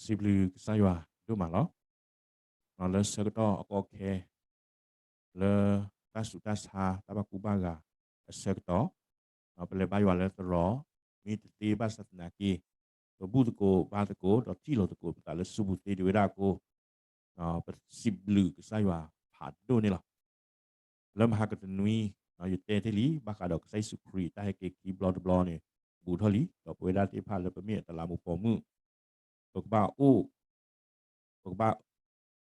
စံးဘျုးကစၢ်ယွၤဒိၣ်မးလီၤ. လၢဆၢကတီၢ်အကီအခဲ လၢတၢ်ဆူးတၢ်ဆါ တၢ်ဘၣ်ကူဘၣ်ဂာ်အဆၢကတီၢ်, ပလဲၤဘါယွၤလၢသရိာ် မ့ၢ်တသ့ဘၣ်ဆၣ်သနာ်က့ ပဘူၣ်သကိးဘါသကိး ဒီးထံၣ်လိာ်သကိးပသးလၢစုပူၤသ့တ့ၢ်ဝဲဒၣ်အဃိ, ပစံးဘျုးကစၢ်ယွၤဖးဒိၣ်န့ၣ်လီၤ. လၢမဟါကတနွံ ယတဲတ့ၢ်လံ ဘၣ်ဃးဒီးကစၢ်ယ့ၣ်ၡူးခရံာ်တၢ်ဟဲက့ၤခံဘျီတဘျီန့ၣ် ဘူးထီၣ်လံ, ဒီးပဝဲဒၣ်သ့ၣ်တဖၣ်လၢပမ့ၢ်အတလးမူပိာ်မုၣ် ပကဘၣ်အိၣ် ပကဘၣ်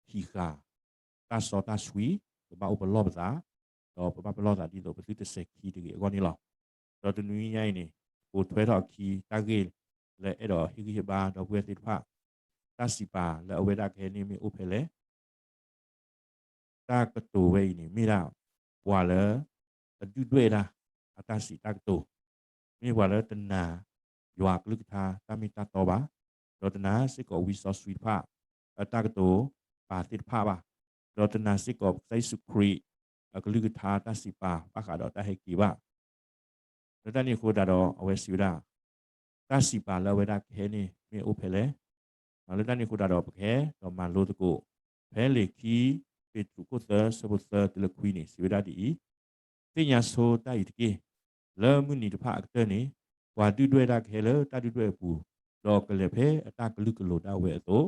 ဟံးဃာ် တၢ်စီတၢ်ဆှံ, ပဘၣ်အိၣ်ပလီၢ်ပသး, ဒီးပဘၣ်ပလီၢ်သးဒ်သိးပသုတစဲၤခံတဂ့ၤအဂီၢ်န့ၣ်လီၤ. ဒီးတနွံညါအံၤန့ၣ် ပိာ်ထွဲထီၣ်အခံ တၢ်ဂ့ၢ်လၢအဲၣ်ဒိးဟ့ၣ်ဂံၢ်ဟ့ၣ်ဘါဒီပုၢ်ဝဲၢ်သ့ၣ်တဖၣ်, တၢ်စံးပာ်လၢအဝဲဒၣ်ကဟဲန့ၣ်မ့ၢ်အိၣ်ဖဲလဲၣ် တၢ်ကတိၤဝဲအံၤန့ၣ် မ့ၢ်ဒၣ်ပှၤလၢ အဒုၣ်ဒွဲၣ်ဒၣ် အတၢ်စံးတၢ်ကတိၤ, မ့ၢ်ပှၤလၢတနာ် ယွၤကလုၢ်ကထါတၢ်မ့ၢ်တၢ်တီဘၣ်, ဒီးတနာ်စ့ၢ်ကီးဝံစီဆှံတဖၣ် အတၢ်ကတိၤပာ်သ့ၣ်တဖၣ်ဘၣ်, ဒီးတနာ်စ့ၢ်ကီးကစၢ်ယ့ၣ်ၡူးခရံာ် အကလုၢ်ကထါတၢ်စံးပာ်ဘၣ်ဃးဒီးတၢ်ဟဲက့ၤဘၣ် လၢတၢ်န့ၣ်အဃိသတးဒီး အဝဲစံးဝဲဒၣ်, တၢ်စံးပာ်လၢအဝဲဒၣ်ကဟဲန့ၣ်မ့ၢ်အိၣ်ဖဲလဲၣ်. လၢတၢ်န့ၣ်အဃိသတးဒီး ပကဟဲဒီးမၤလိသကိး ဖဲလံာ်ခံ ပ့းတရူးခိၣ်သၢဆၢဖိသၢတုၤလၢခွံန့ၣ် စံးဝဲဒၣ်ဒ်အံၤ, သ့ၣ်ညါဆိတၢ်အံၤတက့ၢ်. လၢမုၢ်နံၤတဖၣ်အကတၢၢ်န့ၣ် ပှၤဒုၣ်ဒွဲၣ်ဒၣ်ကဟဲလၢတၢ်ဒုၣ်ဒွဲၣ်အပူၤ, ဒီးကလဲၤဖဲအတၢ်ကလုာ်ကလိၤဒၣ်ဝဲအသိး,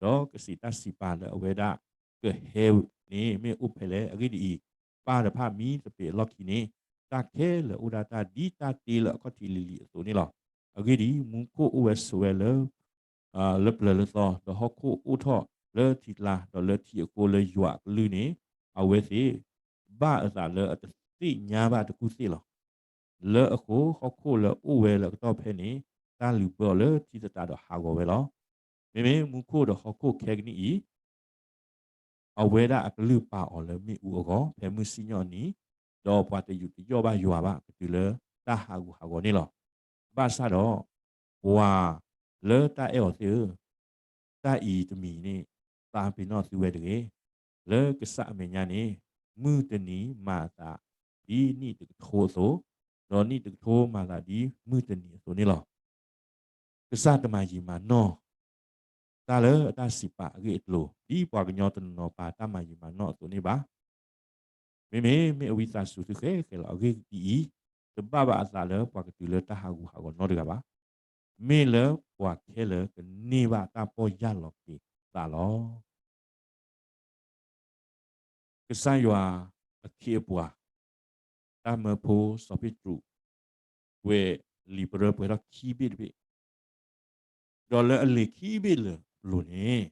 ဒီးကစံးတၢ်စံးပာ်လၢအဝဲဒၣ်ကဟဲန့ၣ်မ့ၢ်အိၣ်ဖဲလဲၣ်. အဂ့ၢ်ဒ်အံၤ, ပၢ်တဖၣ်မံသပ့ၤအလီၢ်ခံန့ၣ် တၢ်ခဲလၢာ်အိၣ်ဒၣ်တၢ်ဒ်တၢ်တ့လၢအခီၣ်ထံးလံၤလံၤအသိးန့ၣ်လီၤ. အဂ့ၢ်ဒ်အံၤ, မူခိၣ်အိၣ်ဝဲဆိးဝဲလၢ လၢပျၢၤလၢသီ, ဒီးဟီၣ်ခိၣ်အိၣ်ထီၣ်လၢထံကျါ, ဒီးလၢထံအဃိလၢယွၤအကလုၢ်န့ၣ် အဝဲသ့ၣ်ဘၣ်အသးလၢအတသ့ၣ်ညါဘၣ်တကူၣ်သ့ၣ်လီၤ. လၢအဃိ ဟီၣ်ခိၣ်လၢအအိၣ်ဝဲလၢအကတီၢ်ဖဲန့ၣ် တၢ်လုၢ်ဘၢအီၤလၢထံသတးဒီးဟးဂီၤဝဲလီၤ. မ့မ့ၢ်မူခိၣ်ဒီးဟီၣ်ခိၣ်ခဲကနံၣ်အံၤ အဝဲဒၣ်အကလုၢ်ပာ်အီၤလၢမ့ၣ်အူအဂီၢ် ဖဲမုၢ်စံၣ်ညီၣ်အနံၤ, ဒီးပှၤတယူးတယီၣ်ဘၣ်ယွၤဘၣ် ကတုၤလၢတၢ်ဟးဂူာ်ဟးဂီၤန့ၣ်လီၤ. ဘၣ်ဆၣ်ဒီး ပှၤလၢတၢ်အဲၣ်အီၤသ့ၣ်ဧၢ, တၢ်အံၤတမံၤန့ၣ် သးပ့ၤနီၣ်သုဝဲတဂ့ၤ. လၢကစၢ်အမဲာ်ညါန့ၣ် မုၢ်တနံၤမၤအသးဒ်နံၣ်တကထိအသိး, ဒီးနံၣ်တကထိမၤအသးဒ်မုၢ်တနံၤအသိးန့ၣ်လီၤ. ကစၢ်တမၤယံာ်မၤနီၢ် တၢ်လၢအတၢ်စံးပာ်အဂ့ၢ်အကျိၤ ဒ်ပှၤကညီတနီၤနီၤပာ်တၢ်မၤယံာ်မၤနီၢ်အသိးန့ၣ်ဘၣ်. မ့မ့ၢ်မ့ၢ်အဝံသးစူၤသုဃဲဃဲလီၤ. အဂ့ၢ်ဒ်အံၤ, တဘၣ်ဘၣ်အသးလၢပှၤကတုၤလၢတၢ်ဟးဂူာ်ဟးဂီၤနီတဂၤဘၣ်. မ့ၢ်လၢပှၤခဲလၢာ်ကန့ၢ်ဘၣ်တၢ်ပီၢ်ယၢ်လီၤက့ၤသးလီၤ. ကစၢ်ယွၤအခ့အပှၤ တၢ်မၢဖိစီၤပ့းတရူး ကွဲးလံာ်ပရၢပှဲၤထီၣ်ခံဘ့ၣ်တဘ့ၣ်, ဒီးလၢအလံာ်ခံဘ့ၣ်လၢအလိၤန့ၣ်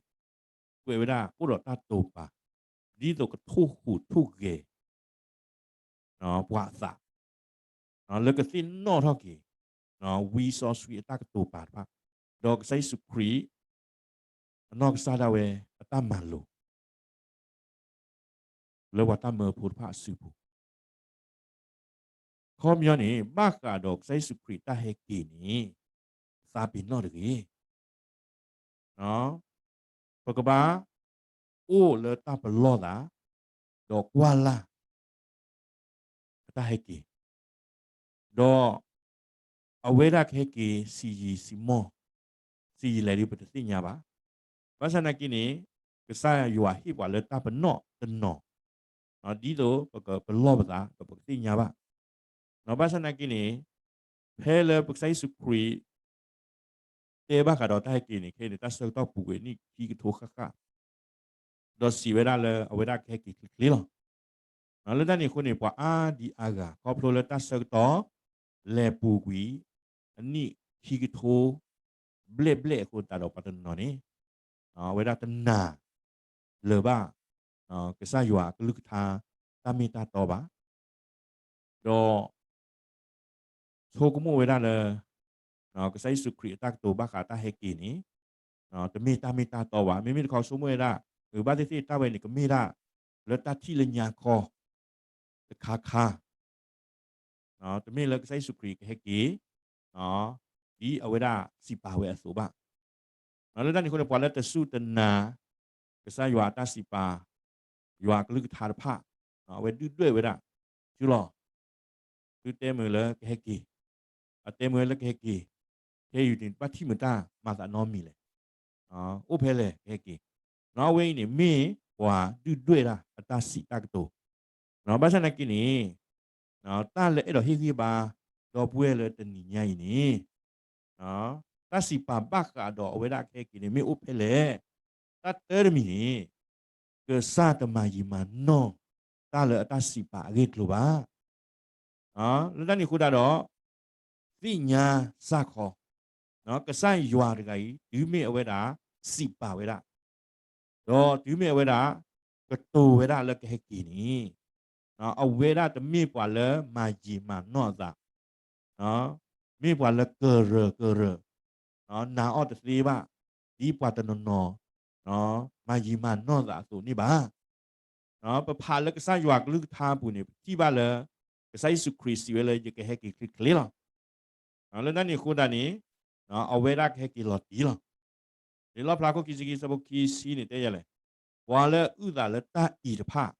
ကွဲးဝဲဒၣ်အိၣ်ဒီးတၢ်တိာ်ပာ် ဒ်သိးကထိၣ်ဟူးထိၣ်ဂဲၤ ပှၤအသး လၢကသ့ၣ်နီၣ်ထီၣ်က့ၤ ဝံစီဆှံအတၢ်ကတိၤပာ်တဖၣ်, ဒီးကစၢ်ယ့ၣ်ၡူးခရံာ် အနီၢ်ကစၢ်ဒၣ်ဝဲအတၢ်မၤလိာ် လၢပှၤတၢ်မၢဖိတဖၣ်အစုပူၤ ခီပညီန့ၣ် ဘၣ်ဃးဒီးကစၢ်ယ့ၣ်ၡူးခရံာ်တၢ်ဟဲက့ၤန့ၣ် သးပ့ၤနီၣ်တဂ့ၤ. ပကဘၣ်အိၣ်လၢတၢ်ပလီၢ်သး ဒီးကွၢ်လၢ် အတၢ်ဟဲက့ၤ, ဒီးအဝဲဒၣ်ကဟဲက့ၤဆံးယံာ်ဆံးမီၢ် ဆံးယံာ်လဲၣ်ဒ်ပတသ့ၣ်ညါဘၣ်. ဘၣ်ဆၣ်သနာ်က့န့ၣ် ကစၢ်ယွၤဟ့ၣ်ပှၤလၢတၢ်ပနီၣ်တနီၤ ဒ်သိးပကပလီၢ်ပသး ဒီးပကသ့ၣ်ညါဘၣ်. ဘၣ်ဆၣ်သနာ်က့န့ၣ် ဖဲလၢပကစၢ်ယ့ၣ်ၡူးခရံာ် တဲဘၣ်ဃးဒီးတၢ်ဟဲက့ၤန့ၣ် ခဲအံၤန့ၣ် တၢ်ဆၢကတီၢ်ပူၤကွံာ်နံၣ်ခံကထိဃၣ်ဃၣ် ဒီးစံးဝဲဒၣ်လၢအဝဲဒၣ်ကဟဲက့ၤချ့ချ့လီၤ. လၢတၢ်န့ၣ်အဃိန့ၣ် ပှၤအါဒံအါဂၤ ခီဖျိလၢတၢ်ဆၢကတီၢ် လဲၤပူၤကွံာ် အနံၣ်ခံကထိ ဘျဲၣ်ဘျဲၣ်အဃိသတးဒီး ပှၤတနီၤန့ၣ် အဝဲဒၣ်တနာ်လၢၤဘၣ် ကစၢ်ယွၤအကလုၢ်ကထါ တၢ်မ့ၢ်တၢ်တီဘၣ်. ဒီး ဆိကမိၣ်ဝဲဒၣ်လၢ ကစၢ်ယ့ၣ်ၡူးခရံာ်အတၢ်ကတိၤဘၣ်ဃးတၢ်ဟဲက့ၤန့ၣ် တမ့ၢ်တၢ်မ့ၢ်တၢ်တီဘၣ်. မ့မ့ၢ်တခီဆိကမိၣ်ဝဲဒၣ် ဘၣ်သ့ၣ်သ့ၣ်တၢ်ဝဲန့ၣ် ကမ့ၢ်ဒၣ်လၢတၢ်ထံၣ်လၢညါခီ တခါခါ တမ့ၢ်လၢကစၢ်ယ့ၣ်ၡူးခရံာ်ကဟဲက့ၤ ဒ်အဝဲဒၣ်စံးပာ်ဝဲအသိးဘၣ်. လၢတၢ်န့ၣ်အဃိန့ၣ် ပှၤလၢတစူၢ်တနာ် ကစၢ်ယွၤအတၢ်စံးပာ် ယွၤအကလုၢ်ကထါတဖၣ် အဝဲဒုၣ်ဒွဲၣ်ဝဲဒၣ် ဆူလီၤ သုတဲမုာ်လၢကဟဲက့ၤ, အတဲမုာ်လၢကဟဲက့ၤ, ခဲအံၤန့ၣ် ဘၣ်ထံၣ်မုာ်တၢ်မၤသးနီတမံၤလဲၣ်. အိၣ်ဖဲလဲၣ်ကဟဲက့ၤ. အဝဲအံၤန့ၣ် မ့ၢ်ပှၤဒုၣ်ဒွဲၣ်တၢ်အတၢ်စံးတၢ်ကတိၤ. ဘၣ်ဆၣ်နာ်က့န့ၣ် တၢ်လၢအဲၣ်ဒိးဟ့ၣ်ဂံၢ်ဘါ ဒီပုၢ်ဝဲၢ်လၢတနံၤညါအံၤန့ၣ် တၢ်စံးပာ်ဘၣ်ဃးဒီးအဝဲဒၣ်ကဟဲက့ၤန့ၣ် မ့ၢ်အိၣ်ဖဲလဲၣ်. တၢ်တၢတမံၤန့ၣ် ကစၢ်တမၤယံာ်မၤနီၢ် တၢ်လၢအတၢ်စံးပာ်အဂ့ၢ်အကျိၤဘၣ်. လၢတၢ်န့ၣ်အဃိသတးဒီး သ့ၣ်ညါစ့ၢ်ကီး ကစၢ်ယွၤတဂၤအံၤ တုၤမ့ၢ်အဝဲဒၣ် စံးပာ်ဝဲဒၣ် ဒီးတုၤမ့ၢ်အဝဲဒၣ် ကတိၤဝဲဒၣ်လၢကဟဲက့ၤန့ၣ် အဝဲဒၣ်တမ့ၢ်ပှၤလၢမၤယံာ်မၤနီၢ်အသး, မ့ၢ်ပှၤလၢကရၢကရၢ, နာ်အီၤတသ့ဘၣ်, ဒ်ပှၤတနီၤနီၤ မၤယံာ်မၤနီၢ်သးအသိးန့ၣ်ဘၣ်. ပဖးလၢကစၢ်ယွၤကလုၢ်ကထါအပူၤန့ၣ် ပထံၣ်ဘၣ်လၢ ကစၢ်ယ့ၣ်ၡူးခရံာ်စံးဝဲလၢ ယကဟဲက့ၤချ့ချ့လီၤ. လၢတၢ်န့ၣ်အဃိသတးန့ၣ် အဝဲဒၣ်ကဟဲက့ၤလီၤတံၢ်လီၤ. လံာ်လီၣ်ဖျါခိၣ်ခံဆံခံဆၢဖိခံဆံန့ၣ်တဲယၤလဲၣ်, ပှၤလၢအုၣ်သးလၢတၢ်အံၤတဖၣ်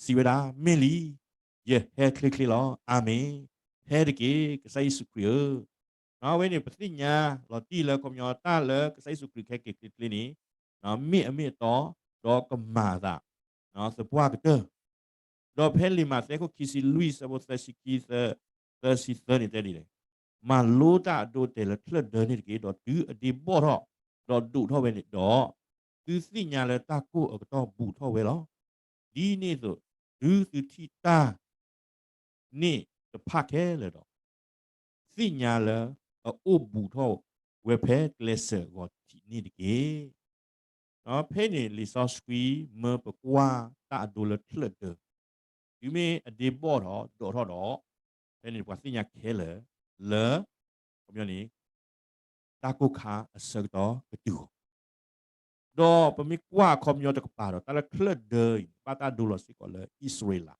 စံးဝဲဒၣ်, မ့ၢ်လံ, ယဟဲချ့ချ့လီၤ. အၤမ့ၣ်. ဟဲတက့ၢ်, ကစၢ်ယ့ၣ်ၡူးခရံာ်ဧၢ. အဝဲန့ၣ် ပသ့ၣ်ညါလီၤတံၢ်လၢခီပညီတၢ်လၢကစၢ်ယ့ၣ်ၡူးခရံာ်ကဟဲက့ၤချ့ချ့န့ၣ် မ့ၢ်အမ့ၢ်အတီ ဒီးကမၤအသး သပှၢ်ကတၢၢ် ဒီးဖဲလံာ်မးသဲခိၣ်ခံဆံလွံၢ်ဆၢဖိသၢဆံခံ သၢဆံသၢန့ၣ်တဲဒ်လဲၣ်, မၤလိတၢ်အဒိအတဲာ်လၢချၢၣ်ဒၢန့ၣ်တက့ၢ်. ဒီးတုၤအဒ့ဘီၣ်ထီၣ် ဒီးဒိၣ်ထီၣ်ဝဲန့ၣ်ဒီး, သုသ့ၣ်ညါလၢတၢ်ကိၢ်အကတီၢ်ဘူးထီၣ်ဝဲလီၤ. ဒ်န့ၣ်အသိး တုၤသုထံၣ်တၢ် န့ၣ်တဖၣ်ခဲလၢာ်ဒီး, သ့ၣ်ညါလၢအအိၣ်ဘူးထီၣ်ဝဲဖဲကျဲစၢၤဂီၤထံးန့ၣ်တက့ၢ်. ဖဲန့ၣ်လံာ်စီဆှံမၢပကွၢ်တၢ်အဒိလၢချၢၣ်ဒၢ, တုၤမ့ၢ်အဒ့ဘီၣ်ထီၣ်ဒိၣ်ထီၣ်ဒီး, ဖဲန့ၣ်ပှၤသ့ၣ်ညါခဲလၢာ်လၢ ခီပညီန့ၣ် တၢ်ကိၢ်ခါအဆၢကတီၢ်ကတုၤအီၤ, ဒီးပမ့ၢ်ကွၢ်အခီပညီတကပၤဒီး တၢ်လၢချၢၣ်ဒၢအံၤ ဘၣ်တၢ်ဒိလီၤစ့ၢ်ကီးလၢအံၣ်စရ့လး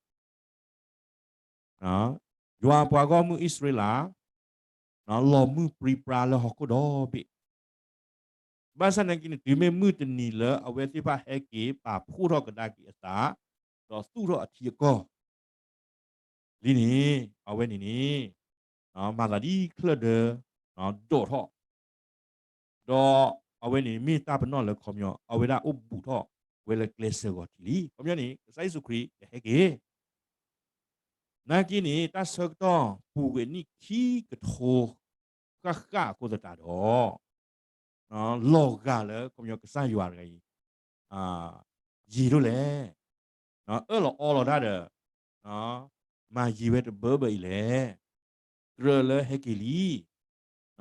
ယွၤပှၤဂီၢ်မုၢ်အံၣ်စရ့လး လီၤမုၢ်ပြံပြါလၢဟီၣ်ခိၣ်ဒီဘ့ၣ်, ဘၣ်ဆၣ်နာ်က့န့ၣ် တုၤမ့ၢ်မုၢ်တနံၤလၢအဝဲသ့ၣ်တဖၣ်ဟဲက့ၤပာ်ဖှိၣ်ထီၣ်ကဒါက့ၤအသး, ဒီးသူၣ်ထီၣ်အထံအကီၢ် လံန့ၣ် အဝဲန့ၣ်န့ၣ် မၤသးဒ်ချၢၣ်ဒၢ ဒိၣ်ထီၣ် ဒီးအဝဲန့ၣ်မ့ၢ်တၢ်ပနီၣ်လၢခီပညီ အဝဲဒၣ်အိၣ်ဘူးထီၣ်ဝဲလၢကျဲစၢၤဂီၤထံးလံ. ခီပညီန့ၣ် ကစၢ်ယ့ၣ်ၡူးခရံာ်ကဟဲက့ၤ နာ်က့န့ၣ် တၢ်ဆၢကတီၢ်ပူၤကွံာ်နံၣ်ခံကထိဃၣ်ဃၣ်အဃိသတးဒီး လီၤဂာ်လၢခီပညီကစၢ်ယွၤတဂၤအံၤ ယံာ်ဒိၣ်လဲၣ်, အၢၣ်လီၤအီလီၤတၢ်ဒီး မၤယံာ်ဝဲတဘၢဘၢအံၤလဲၣ်, ကြၢးလၢဟဲက့ၤလ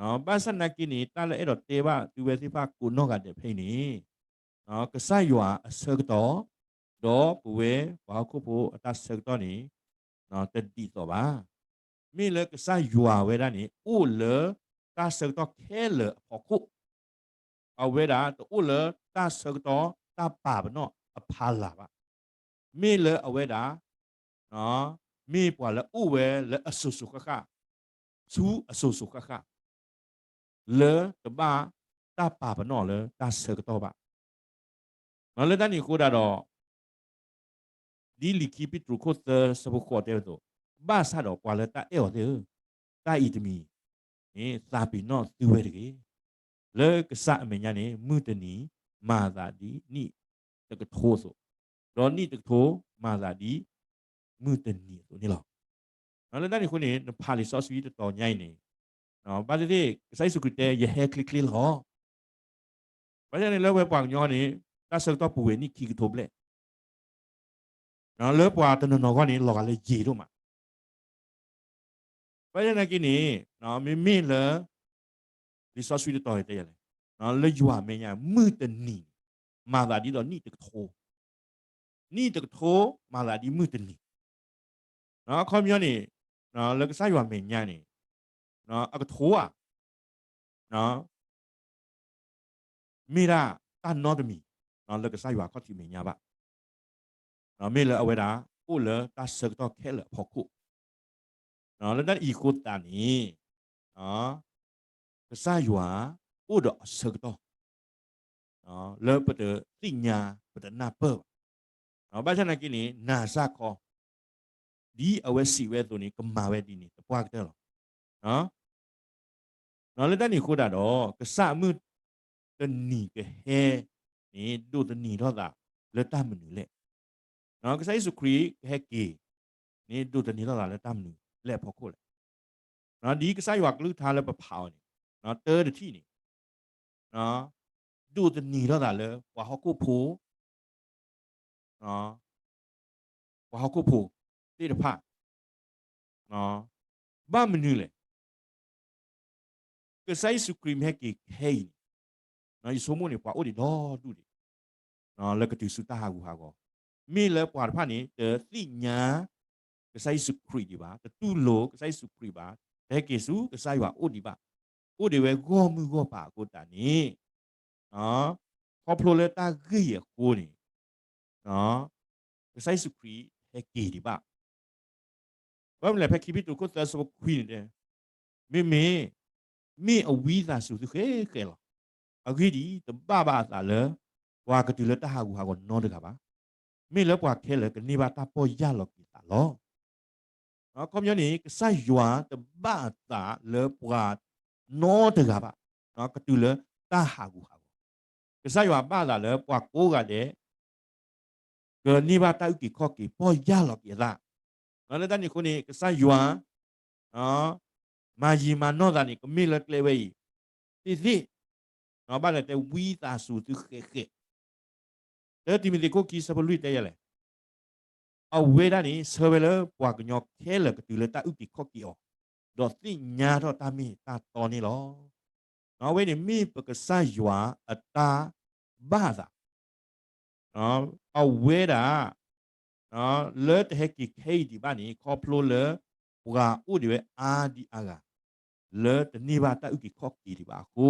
ံ. ဘၣ်ဆၣ်နာ်က့န့ၣ် တၢ်လၢအဲၣ်ဒိးတဲဘၣ်သုဝဲသ့ၣ်တဖၣ်ကိးနီၢ်ဂၤဒဲးဖဲအံၤန့ၣ် ကစၢ်ယွၤအဆၢကတီၢ် ဒီးပဝဲပှၤဟီၣ်ခိၣ်ဖိအတၢ်ဆၢကတီၢ်န့ၣ် တဒ်သိးဘၣ်. မ့ၢ်လၢကစၢ်ယွၤဝဲဒၣ်န့ၣ် အိၣ်လၢတၢ်ဆၢကတီၢ်ခဲလၢာ်အဖီခိၣ်, အဝဲဒၣ်တအိၣ်လၢတၢ်ဆၢကတီၢ်တၢ်ပာ်ပနီၣ်အဖီလာ်ဘၣ်. မ့ၢ်လၢအဝဲဒၣ် မ့ၢ်ပှၤလၢအိၣ်ဝဲလၢအစိၤစိၤဃၣ်ဃၣ်, ဆူအစိၤစိၤဃၣ်ဃၣ် လၢတဘၣ်တၢ်ပာ်ပနီၣ်လၢတၢ်ဆၢကတီၢ်ဘၣ်. လၢတၢ်န့ၣ်အဃိသတးဒီး ဒ်လံာ်ခံပ့းတရူးခိၣ်သၢဆၢဖိဃိးတဲဝဲအသိး, ဘၣ်ဆၣ်ဒီးပှၤလၢတၢ်အဲၣ်အီၤသ့ၣ်ဧၢ, တၢ်အံၤတမံၤန့ၣ် သးပ့ၤနီၣ်သုဝဲတဂ့ၤ. လၢကစၢ်အမဲာ်ညါန့ၣ် မုၢ်တနံၤမၤသးဒ်နံၣ်တကထိအသိး, ဒီးနံၣ်တကထိမၤသးဒ်မုၢ်တနံၤအသိးန့ၣ်လီၤ. လၢတၢ်န့ၣ်အဃိန့ၣ် နဖးလံာ်စီဆှံတတီၤညါအံၤန့ၣ် ဘၣ်သ့ၣ်သ့ၣ် ကစၢ်ယ့ၣ်ၡူးခရံာ်တဲ ယဟဲချ့ချ့လီၤ. ဘၣ်ဆၣ်န့ၣ်လၢဝဲပှၤကညီန့ၣ် တၢ်ဆၢကတီၢ်ပူၤဝဲနံၣ်ခံကထိဘျဲၣ်, လၢပှၤတနီၤနီၤအဂီၢ်န့ၣ် လီၤဂာ်လၢယံာ်ဒိၣ်မး. ဘၣ်ဆၣ်နာ်က့န့ၣ် မ့မ့ၢ်လၢ လံာ်စီဆှံတတီၤအံၤတဲယၤလဲၣ်, လၢယွၤမဲာ်ညါ မုၢ်တနံၤန့ၣ် မၤသးဒ်သိးနံၣ်တကထိ, နံၣ်တကထိမၤသးဒ်မုၢ်တနံၤ. အခီပညီန့ၣ် လၢကစၢ်ယွၤမဲာ်ညါန့ၣ် အကထိဧါ မ့ၢ်ဒၣ်တၢ်နီတမံၤ လၢကစၢ်ယွၤခီၣ်ထံးမဲာ်ညါဘၣ်. မ့ၢ်လၢအဝဲဒၣ် အိၣ်လၢတၢ်ဆၢကတီၢ်ခဲလၢာ်အဖီခိၣ်, လၢတၢ်အံၤအဃိသတးန့ၣ် ကစၢ်ယွၤအိၣ်ဒီးအဆၢကတီၢ် လၢပတသ့ၣ်ညါ ပတနၢ်ပၢၢ်ဘၣ်. ဘၣ်ဆၣ်နာ်က့န့ၣ် နာ်စ့ၢ်ကီး ဒ်အဝဲစံးဝဲအသိးန့ၣ် ကမၤဝဲဒ်န့ၣ် သပှၢ်ကတၢၢ်လီၤ. လၢတၢ်န့ၣ်အဃိသတးဒီး ကစၢ်အမုၢ် ကစၢ်ယွၤကဟဲက့ၤတနံၤကဟဲန့ၣ် ဒိးသန့ၤထီၣ်သးလၢတၢ်မနုၤလဲၣ်. ကစၢ်ယ့ၣ်ၡူးခရံာ်ကဟဲက့ၤန့ၣ် ဒိးသန့ၤထီၣ်သးလၢတၢ်မနုၤလဲၣ်အဖီခိၣ်လဲၣ်. ဒ်ကစၢ်ယွၤကလုၢ်ကထါလၢပဖးအီၤန့ၣ် တၢ်တထံၣ်န့ၣ် ဒိးသန့ၤထီၣ်သးလၢပှၤဟီၣ်ခိၣ်ဖိ ပှၤဟီၣ်ခိၣ်ဖိသ့ၣ်တဖၣ် ဘၣ်မနုၤလဲၣ်. ကစၢ်ယ့ၣ်ၡူးခရံာ်မ့ၢ်ဟဲက့ၤခဲအံၤန့ၣ် ယဆိကမိၣ်န့ၣ် ပှၤအိၣ်ဒံးဒီဒူၣ်ဒံး လၢကတုၤဆူတၢ်ဟးဂူာ်ဟးဂီၤ, မ့ၢ်လၢပှၤတဖၣ်န့ၣ် တသ့ၣ်ညါကစၢ်ယ့ၣ်ၡူးခရံာ်ဒံးဘၣ်, တတူၢ်လိာ်ကစၢ်ယ့ၣ်ၡူးခရံာ်ဘၣ်, တဟဲက့ၤဆူကစၢ်ယွၤအိၣ်ဒံးဘၣ်, အိၣ်ဒံးဝဲဂီၢ်မုၢ်ဂီၢ်ပၤအဃိသတးန့ၣ် ခီဖျိလၢတၢ်ဂ့ၢ်အံၤအဃိန့ၣ် ကစၢ်ယ့ၣ်ၡူးခရံာ်ဟဲက့ၤဒံးဘၣ်. ဘၣ်မနုၤလဲၣ် ဖဲခံပ့းတရူးခိၣ်သၢဆၢဖိခွံန့ၣ်တဲ, မ့မ့ၢ်, မ့ၢ်အဝံသးစူၤသုဃဲးဃဲးလီၤ. အဂ့ၢ်ဒ်အံၤ, တဘၣ်ဘၣ်အသးလၢ ပှၤကတုၤလၢတၢ်ဟးဂူာ်ဟးဂီၤနီတဂၤဘၣ်. မ့ၢ်လၢပှၤခဲလၢာ်ကန့ၢ်ဘၣ်တၢ်ပီၢ်ယၢ်လီၤက့ၤအသးလီၤ. အခီပညီန့ၣ် ကစၢ်ယွၤတဘၣ်အသးလၢပှၤနီတဂၤဘၣ် ကတုၤလၢတၢ်ဟးဂူာ်ဟးဂီၤ, ကစၢ်ယွၤဘၣ်အသးလၢပှၤကိးဂၤဒဲး ကန့ၢ်ဘၣ်တၢ်အုၣ်က့ၤခီၣ်က့ၤ ပီၢ်ယၢ်လီၤက့ၤအသး. လၢတၢ်န့ၣ်အဃိန့ၣ် ကစၢ်ယွၤ မၤယံာ်မၤနီၢ်သးန့ၣ် ကမ့ၢ်လၢကျဲဝဲအံၤ သ့ၣ်သ့ၣ်, ဘၣ်လဲၤတဲဝံသးစူၤသုဃဲးဃဲး, တၢတံၤမသ့းခိၣ်ခံဆၢဖိလွံၢ်တဲယၤလဲၣ်, အဝဲဒၣ်န့ၣ် ဆၢဝဲလၢပှၤကညီခဲလၢာ်ကတုၤလၢတၢ်အုၣ်က့ၤခီၣ်က့ၤအီၤ, ဒီးသ့ၣ်ညါထီၣ်တၢ်မ့ၢ်တၢ်တီန့ၣ်လီၤ. အဝဲန့ၣ်မ့ၢ်ပကစၢ်ယွၤအတၢ်ဘၣ်အသး အဝဲဒၣ် လၢတဟဲက့ၤခဲအံၤဒံးဘၣ်န့ၣ် ခီဖျိလၢပှၤအိၣ်ဒံးဝဲအါဒံးအါဂၤ လၢတန့ၢ်ဘၣ်တၢ်အုၣ်က့ၤခီၣ်က့ၤဒံးဘၣ်အဃိ,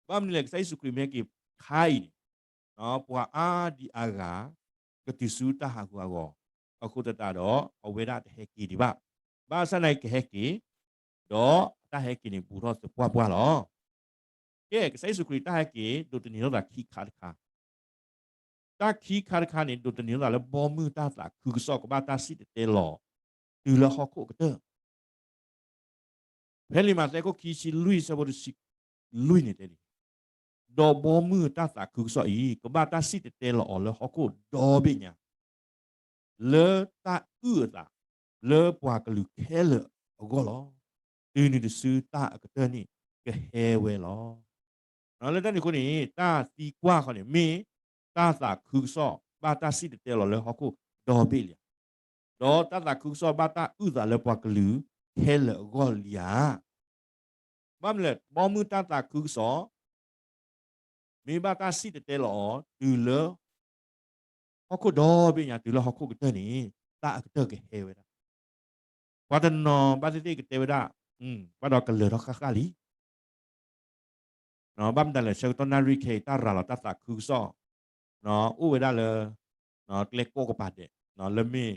ဘၣ်မနုၤလဲၣ် ကစၢ်ယ့ၣ်ၡူးခရံာ်မ့ၢ်ဟဲက့ၤခါအံၤန့ၣ် ပှၤအါဒံးအါဂၤ ကတုၤဆူတၢ်ဟးဂူာ်ဟးဂီၤအဃိသတးဒီး အဝဲဒၣ်တဟဲက့ၤဒံးဘၣ်. ဘၣ်ဆၣ်သနာ်က့ကဟဲက့ၤ, ဒီးအတၢ်ဟဲက့ၤန့ၣ် ဘူးထီၣ်သပှၢ်ပှၢ်လီၤ. ကဲ ကစၢ်ယ့ၣ်ၡူးခရံာ်တၢ်ဟဲက့ၤ ဒိးသန့ၤထီၣ်သးခံခါတခါ, တၢ်ခံခါတခါန့ၣ် ဒိးသန့ၤထီၣ်သးလၢဘီမုၢ်တၢ်သးခုကစီၣ် ကဘၣ်တၢ်စံၣ်တဲၤတဲလီၤ တုၤလၢဟီၣ်ခိၣ်အကတၢၢ် ဖဲလံာ်မးသဲခိၣ်ခံဆံလွံၢ်ဆၢဖိတဆံလွံၢ်န့ၣ်တဲဒ်, ဒီးဘီမုၢ်တၢ်သးခုကစီၣ်အံၤ ကဘၣ်တၢ်စံၣ်တဲၤတဲလီၤအီၤလၢဟီၣ်ခိၣ်ဒီဘ့ၣ်ညါ လၢတၢ်အုၣ်အသး လၢပှၤကလုာ်ခဲလၢာ်အဂီၢ်လီၤ. တုၤနုၤတစုတၢ်အကတၢၢ်န့ၣ်ကဟဲဝဲလီၤ. လၢတၢ်န့ၣ်အဃိန့ၣ် တၢ်သံကွၢ်ဃီန့ၣ် မ့ၢ်တၢ်သးခုကစီၣ် ဘၣ်တၢ်စံၣ်တဲၤတဲလီၤလၢဟီၣ်ခိၣ်ဒီဘ့ၣ်လံဧါ, ဒီးတၢ်သးခုကစီၣ်ဘၣ်တၢ်အုၣ်သးလၢပှၤကလုာ်ခဲလၢာ်အဂီၢ်လံဧါ. ဘၣ်မနုၤလဲၣ် ဘီမုၢ်တၢ်သးခုကစီၣ် မ့ၢ်ဘၣ်တၢ်စံၣ်တဲၤတဲလီၤအီၤ တုၤလၢ ဟီၣ်ခိၣ်ဒီဘ့ၣ်ညါ တုၤလၢဟီၣ်ခိၣ်ကတၢၢ်န့ၣ် တၢ်အကတၢၢ်ကဟဲဝဲဒၣ်. ပှၤတနီၤဘၣ်သ့ၣ်သ့ၣ်ကတဲဝဲဒၣ် ဘၣ်ဒီးကလၢၤထီၣ်ဃၣ်ဃၣ်လံ ဘၣ်မတၤလဲၣ် ဆၢကတီၢ်နၣ်ရံၣ်ခဲအံၤ တၢ်ရၤလီၤတၢ်သးခုကစီၣ် အိၣ်ဝဲဒၣ်လၢ ကျဲကိးကပၤဒဲး လၢမ့ၢ်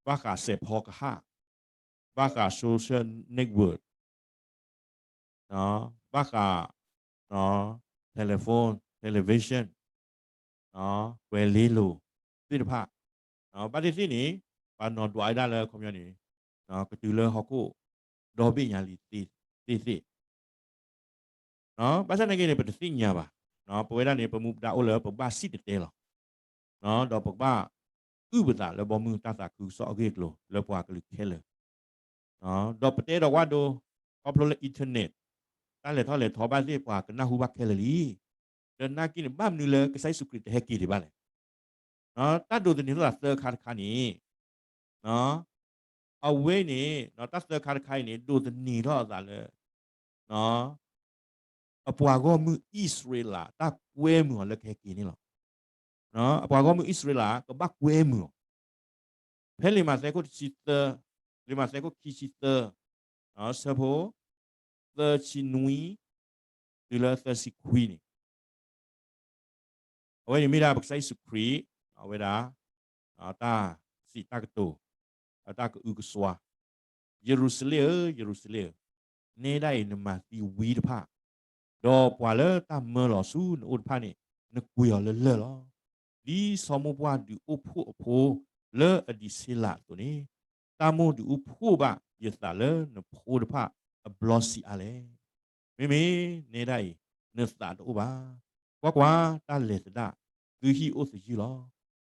ဘၣ်ဃးစဲးဖီကဟၣ်, ဘၣ်ဃး social network, ဘၣ်ဃး telephone, television, ပှဲၤလ့လိၤသ့ၣ်တဖၣ် ဘၣ်သ့ၣ်သ့ၣ်န့ၣ် ပှၤနီၤဒွးဝဲဒၣ်လၢအခီပညီန့ၣ် ကတုၤလၢဟီၣ်ခိၣ်ဒီဘ့ၣ်ညါလံသ့ၣ်သ့ၣ် ဘၣ်ဆၣ်သနာ်က့န့ၣ် ပတသ့ၣ်ညါဘၣ်. ပဝဲဒၣ်န့ၣ် ပမူပဒါအိၣ်လၢပဘၣ်စံၣ်တဲၤတဲလီၤ ဒီးပကဘၣ်အုၣ်ပသးလၢဘီမုၢ်တၢ်သးခုကစီၣ်အဂ့ၢ်အကျိၤ လၢပှၤကလုာ်ခဲလၢာ် ဒီးပတဲဒီးဝဲဒၣ် ခီဖျိလၢ internet တၢ်လဲၤထီၣ်လဲၤထီဘၣ်သ့ၣ် ပှၤကနၢ်ဟူဘၣ်ခဲလၢာ်လံ. ဒီးနာ်က့န့ၣ် ဘၣ်မနုၤလၢကစၢ်ယ့ၣ်ၡူးခရံာ်တဟဲက့ၤဒံးဘၣ်လဲၣ်. တၢ်ဒိးသန့ၤထီၣ်သးသၢခါတခါန့ၣ် အဝဲန့ၣ် တၢ်သၢခါတခါအံၤန့ၣ် ဒိးသန့ၤထီၣ်အသးလၢ အပှၤဂီၢ်မုၢ်အံၣ်စရ့လး တၢ်ကွဲမုာ်အီၤလၢကဟဲက့ၤန့ၣ်လီၤ. အပှၤဂီၢ်မုၢ်အံၣ်စရ့လး ကဘၣ်ကွဲမုာ်အီၤ ဖဲလံာ်မးသဲခိၣ်တဆံသၢ, လံာ်မးသဲခိၣ်ခံဆံသၢ, ဆၢဖိ သၢဆံနွံ တုၤလၢသၢဆံခွံန့ၣ် အဝဲန့ၣ်မ့ၢ်ဒၣ်ပကစၢ်ယ့ၣ်ၡူးခရံာ် အဝဲဒၣ် တၢ်စံးတၢ်ကတိၤ အတၢ်ကအုကစွါ, ယရူၤၡလ့ၣ်ဧၢ, ယရူၤၡလ့ၣ်ဧၢ, နဲဒၣ်အံၤနမၤသံဝံတဖၣ်, ဒီးပှၤလၢတၢ်မၢလီၤဆူနအိၣ်တဖၣ်န့ၣ် နကွံာ်အီၤလၢလၢၢ်လီၤ. ဒ်ဆီမိၢ်ပှၢ်ဒုးအိၣ်ဖှိၣ်အဖိလၢအဒံးဆ့လးအသိးန့ၣ်, တၢ်မိၣ်ဒုးအိၣ်ဖှိၣ်ဘၣ်ယသးလၢနဖိတဖၣ်အဘျီဆံးအါလဲၣ်. မ့မ့ၢ်နဲဒၣ်အံၤ နသးတအိၣ်ဘၣ်. ကွၢ်ကွၢ်, တၢ်လဲၤသဒၣ်သုဟံၣ်အိၣ်သယုၢ်လီၤ.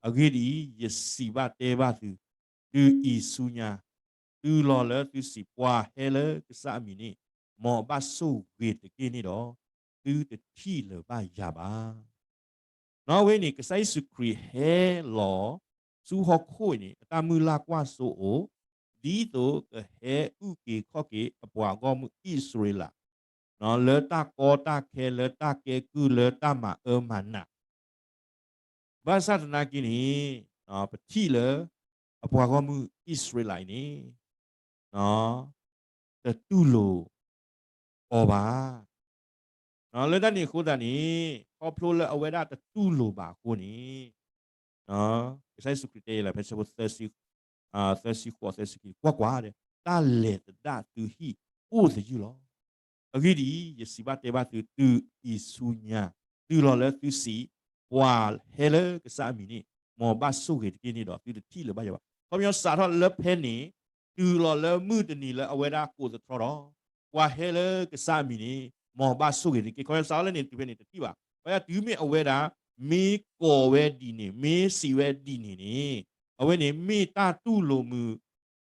အဂ့ၢ်ဒ်အံၤ, ယစံးဘၣ်တဲဘၣ်သု, တုၤအံၤဆူညါ, တုၤလီၤလၢသုစံး, ပှၤဟဲလၢကစၢ်အမံၤန့ၣ်, မ်အဘၣ်ဆိၣ်ဂ့ၤတက့ၢ်န့ၣ်ဒီး, သုတထံၣ်လၢၤဘၣ်ယၤဘၣ်. နီၣ်ဝဲန့ၣ် ကစၢ်ယ့ၣ်ၡူးခရံာ်ဟဲလီၤဆူဟီၣ်ခိၣ်အံၤန့ၣ် အတၢ်မုၢ်လၢ်ကွၢ်စိအိၣ်, ဒ်သိးကဟဲအုၣ်က့ၤခီၣ်က့ၤအပှၤဂီၢ်မုၢ်အံၣ်စရ့လး, လၢတၢ်ကီတၢ်ခဲ လၢတၢ်ကဲကုၢ် လၢတၢ်မၤအၢမၤနး ဘၣ်ဆၣ်သနာ်က့န့ၣ်, ပထံၣ်လၢ အပှၤဂီၢ်မုၢ်အံၣ်စရ့လးအံၤန့ၣ်, တတူၢ်လိာ်အီၤဘၣ်. လၢတၢ်န့ၣ်အဃိသတးန့ၣ်, ခီဖျိလၢအဝဲဒၣ်တတူၢ်လိာ်ဘၣ်အဃိန့ၣ်, ကစၢ်ယ့ၣ်ၡူးခရံာ်တဲလၢဖဲဆၢဖိသၢဆံဃိး သၢဆံခံ, ကွၢ်ကွၢ်, တၢ်လဲၤသဒၣ်သုဟံၣ်အိၣ်သယုၢ်လီၤ. အဂ့ၢ်ဒ်အံၤ, ယစံးဘၣ်တဲဘၣ်သု, တုၤအံၤဆူညါ, တုၤလီၤလၢသုစံး, ပှၤဟဲလၢကစၢ်အမံၤန့ၣ်, မ်ဘၣ်ဆိၣ်ဂ့ၤတက့ၢ်န့ၣ်ဒီး သုတထံၣ်လၢၤဘၣ်ယၤဘၣ်. ခီပညီစးထီၣ်လၢဖဲန့ၣ်, တုၤလီၤလၢမုၢ်တနံၤလၢအဝဲဒၣ်ကိးသတြီဒီး, ပှၤဟဲလၢကစၢ်အမံၤန့ၣ်, မ်ဘၣ်ဆိၣ်ဂ့ၤတက့ၢ်. ခီပညီစးထီၣ်လၢန့ၣ်တုၤဖဲန့ၣ်တထံၣ်ဘၣ်. ဘၣ်ဆၣ်တုၤမ့ၢ်အဝဲဒၣ်, မ့ၢ်ကိးဝဲဒ်န့ၣ်, မ့ၢ်စံးဝဲဒ်န့ၣ်န့ၣ်, အဝဲန့ၣ်မ့ၢ်တၢ်တူၢ်လိာ်မုာ်